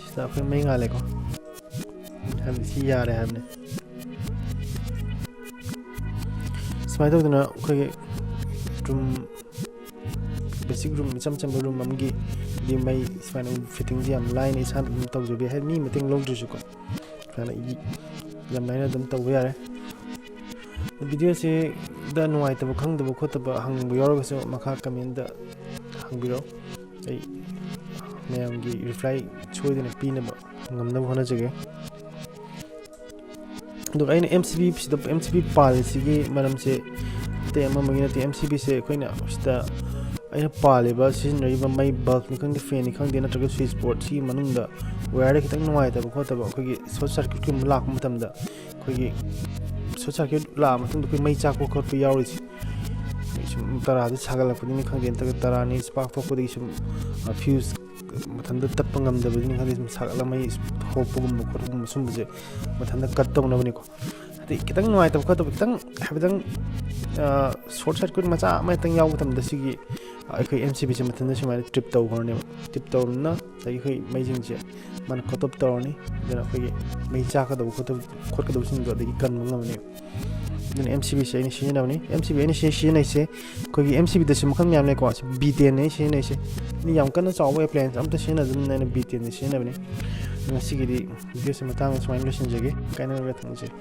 ꯁꯤꯗ ꯑꯩꯈꯣꯏ ꯃꯩ ꯉꯥꯜꯂꯦꯀꯣ, ꯍꯥꯏꯕꯗꯤ ꯁꯤ ꯌꯥꯔꯦ ꯍꯥꯏꯕꯅꯤ꯫ ꯁꯨꯃꯥꯏꯅ ꯇꯧꯗꯅ ꯑꯩꯈꯣꯏꯒꯤ ꯔꯨꯝ, ꯕꯦꯁꯤꯛ ꯔꯨꯝ, ꯏꯆꯝ ꯆꯝꯕ ꯔꯨꯝ ꯑꯃꯒꯤ ꯗꯤ ꯃꯩ ꯁꯨꯃꯥꯏꯅ ꯐꯤꯠꯇꯤꯡꯁꯦ ꯌꯥꯝ ꯂꯥꯏꯅ ꯏꯁꯥꯅ ꯑꯗꯨꯝ ꯇꯧꯖꯕ ꯌꯥꯏ, ꯍꯥꯏꯗꯤ ꯃꯤ ꯃꯇꯦꯡ ꯂꯧꯗ꯭ꯔꯁꯨꯀꯣ꯫ ꯁꯨꯃꯥꯏꯅ ꯌꯥꯝ ꯂꯥꯏꯅ ꯑꯗꯨꯝ ꯇꯧꯕ ꯌꯥꯔꯦ꯫ ꯚꯤꯗꯤꯑꯣꯁꯤꯗ ꯅꯨꯡꯉꯥꯏꯇꯕ, ꯈꯪꯗꯕ ꯈꯣꯠꯇꯕ ꯍꯪꯕ ꯌꯥꯎꯔꯒꯁꯨ ꯃꯈꯥ ꯀꯃꯦꯟꯗ ꯍꯪꯕꯤꯔꯛꯑꯣ꯫ ꯑꯩ ꯃꯌꯥꯝꯒꯤ ꯔꯤꯄ꯭ꯂꯥꯏ ꯁꯣꯏꯗꯅ ꯄꯤꯅꯕ ꯉꯝꯅꯕ ꯍꯣꯠꯅꯖꯒꯦ꯫ ꯑꯗꯨꯒ ꯑꯩꯅ M C ꯕꯤꯁꯤꯗ, M C B ꯄꯥꯜꯂꯤꯁꯤꯒꯤ ꯃꯔꯝꯁꯦ ꯑꯇꯩ ꯑꯃꯃꯒꯤ ꯅꯠꯇꯦ꯫ ꯑꯦꯝ ꯁꯤ ꯕꯤꯁꯦ ꯑꯩꯈꯣꯏꯅ ꯁꯤꯗ ꯑꯩꯅ ꯄꯥꯜꯂꯤꯕ, ꯁꯤꯖꯤꯟꯅꯔꯤꯕ ꯃꯩ, ꯕꯜꯕꯅꯤ ꯈꯪꯗꯦ, ꯐꯦꯟꯅꯤ ꯈꯪꯗꯦ, ꯅꯠꯇ꯭ꯔꯒ ꯁ꯭ꯋꯤꯆ ꯕꯣꯔꯗ ꯁꯤꯒꯤ ꯃꯅꯨꯡꯗ ꯋꯥꯌꯔꯗ ꯈꯤꯇꯪ ꯅꯨꯡꯉꯥꯏꯇꯕ ꯈꯣꯠꯇꯕ, ꯑꯩꯈꯣꯏꯒꯤ ꯁꯣꯔꯠ ꯁꯔꯀ꯭ꯌꯨꯠꯀꯨꯝꯕ ꯂꯥꯛꯄ ꯃꯇꯝꯗ, ꯑꯩꯈꯣꯏꯒꯤ ꯁꯣꯔꯠ ꯁꯔꯀ꯭ꯌꯨꯠ ꯂꯥꯛꯑ ꯃꯇꯨꯡꯗ ꯑꯩꯈꯣꯏ ꯃꯩ ꯆꯥꯛꯄ ꯈꯣꯠꯄ ꯌꯥꯎꯔꯤꯁꯦ, ꯑꯩꯈꯣꯏ ꯁꯨꯝ ꯇꯔꯥꯗ ꯁꯥꯒꯠꯂꯛꯄꯅꯤꯅ ꯈꯪꯗꯦ, ꯅꯠꯇ꯭ꯔꯒ ꯇꯔꯥꯅꯤ ꯁ꯭ꯄꯥꯔꯛ ꯊꯣꯛꯄꯗꯒꯤ ꯁꯨꯝ, ꯑ, ꯐ꯭ꯌꯨꯁ ꯃꯊꯟꯇ ꯇꯠꯄ ꯉꯝꯗꯕꯅꯤꯅ ꯈꯪꯗꯦ, ꯁꯨꯝ ꯁꯥꯒꯠꯂ ꯃꯩ ꯍꯧꯔꯛꯄꯒꯨꯝꯕ ꯈꯣꯠꯄꯒꯨꯝꯕ ꯁꯨꯝꯕꯁꯦ ꯃꯊꯟꯇ ꯀꯠ ꯇꯧꯅꯕꯅꯤꯀꯣ꯫ ꯍꯥꯏꯗꯤ ꯈꯤꯇꯪ ꯅꯨꯡꯉꯥꯏꯇꯕ ꯈꯣꯠꯇꯕ, ꯈꯤꯇꯪ ꯍꯥꯏꯐꯦꯠꯇꯪ, ꯑ, ꯁꯣꯔꯠ ꯁꯔꯀ꯭ꯌꯨꯠ ꯃꯆꯥ ꯑꯃ ꯍꯦꯛꯇꯪ ꯌꯥꯎꯕ ꯃꯇꯝꯗ ꯁꯤꯒꯤ, ꯑ, ꯑꯩꯈꯣꯏ ꯑꯦꯝ ꯁꯤ ꯕꯤꯁꯦ ꯃꯊꯟꯇ ꯁꯨꯃꯥꯏꯅ ꯇ꯭ꯔꯤꯞ ꯇꯧꯈ꯭ꯔꯅꯦꯕ꯫ ꯇ꯭ꯔꯤꯞ ꯇꯧꯔꯕꯅꯤꯅ ꯉꯁꯥꯏꯒꯤ ꯑꯩꯈꯣꯏ ꯃꯩꯁꯤꯡꯁꯦ ꯃꯥꯅ ꯀꯠ ꯑꯣꯐ ꯇꯧꯔꯅꯤ꯫ ꯑꯗꯨꯅ ꯑꯩꯈꯣꯏꯒꯤ ꯃꯩ ꯆꯥꯛꯀꯗꯧꯕ ꯈꯣꯠꯇꯕ, ꯈꯣꯠꯀꯗꯧꯕꯁꯤꯡꯗꯣ ꯑꯗꯒꯤ ꯀꯟꯕ ꯉꯝꯃꯅꯦꯕ꯫ ꯑꯗꯨꯅ ꯑꯦꯝ ꯁꯤ ꯕꯤꯁꯦ ꯑꯩꯅ ꯁꯤꯖꯤꯟꯅꯕꯅꯤ꯫ ꯑꯦꯝ ꯁꯤ ꯕꯤ ꯑꯩꯅ ꯁꯤ ꯁꯤꯖꯤꯟꯅꯩꯁꯦ, ꯑꯩꯈꯣꯏꯒꯤ ꯑꯦꯝ ꯁꯤ ꯕꯤꯗꯁꯨ ꯃꯈꯜ ꯃꯌꯥꯝ ꯂꯩꯀꯣ꯫ ꯁꯤ ꯕꯤ ꯇꯦꯟꯅꯦ ꯑꯩꯅ ꯁꯤꯖꯤꯟꯅꯩꯁꯦ꯫ ꯑꯩꯅ ꯌꯥꯝ ꯀꯟꯅ ꯆꯥꯎꯕ ꯑꯦꯄ꯭ꯂꯥꯏꯌꯦꯟꯁ ꯑꯝꯇ ꯁꯤꯖꯤꯟꯅꯗꯕꯅꯤꯅ ꯑꯩꯅ ꯕꯤ ꯇꯦꯟꯁꯦ ꯁꯤꯖꯤꯟꯅꯕꯅꯤ꯫ ꯉꯁꯤꯒꯤꯗꯤ ꯚꯤꯗꯤꯑꯣꯁꯤ ꯃꯇꯥꯡꯗ ꯁꯨꯃꯥꯏꯅ ꯂꯣꯏꯁꯤꯟꯖꯒꯦ꯫ ꯀꯥꯏꯅꯔꯒ ꯊꯝꯖꯩ꯫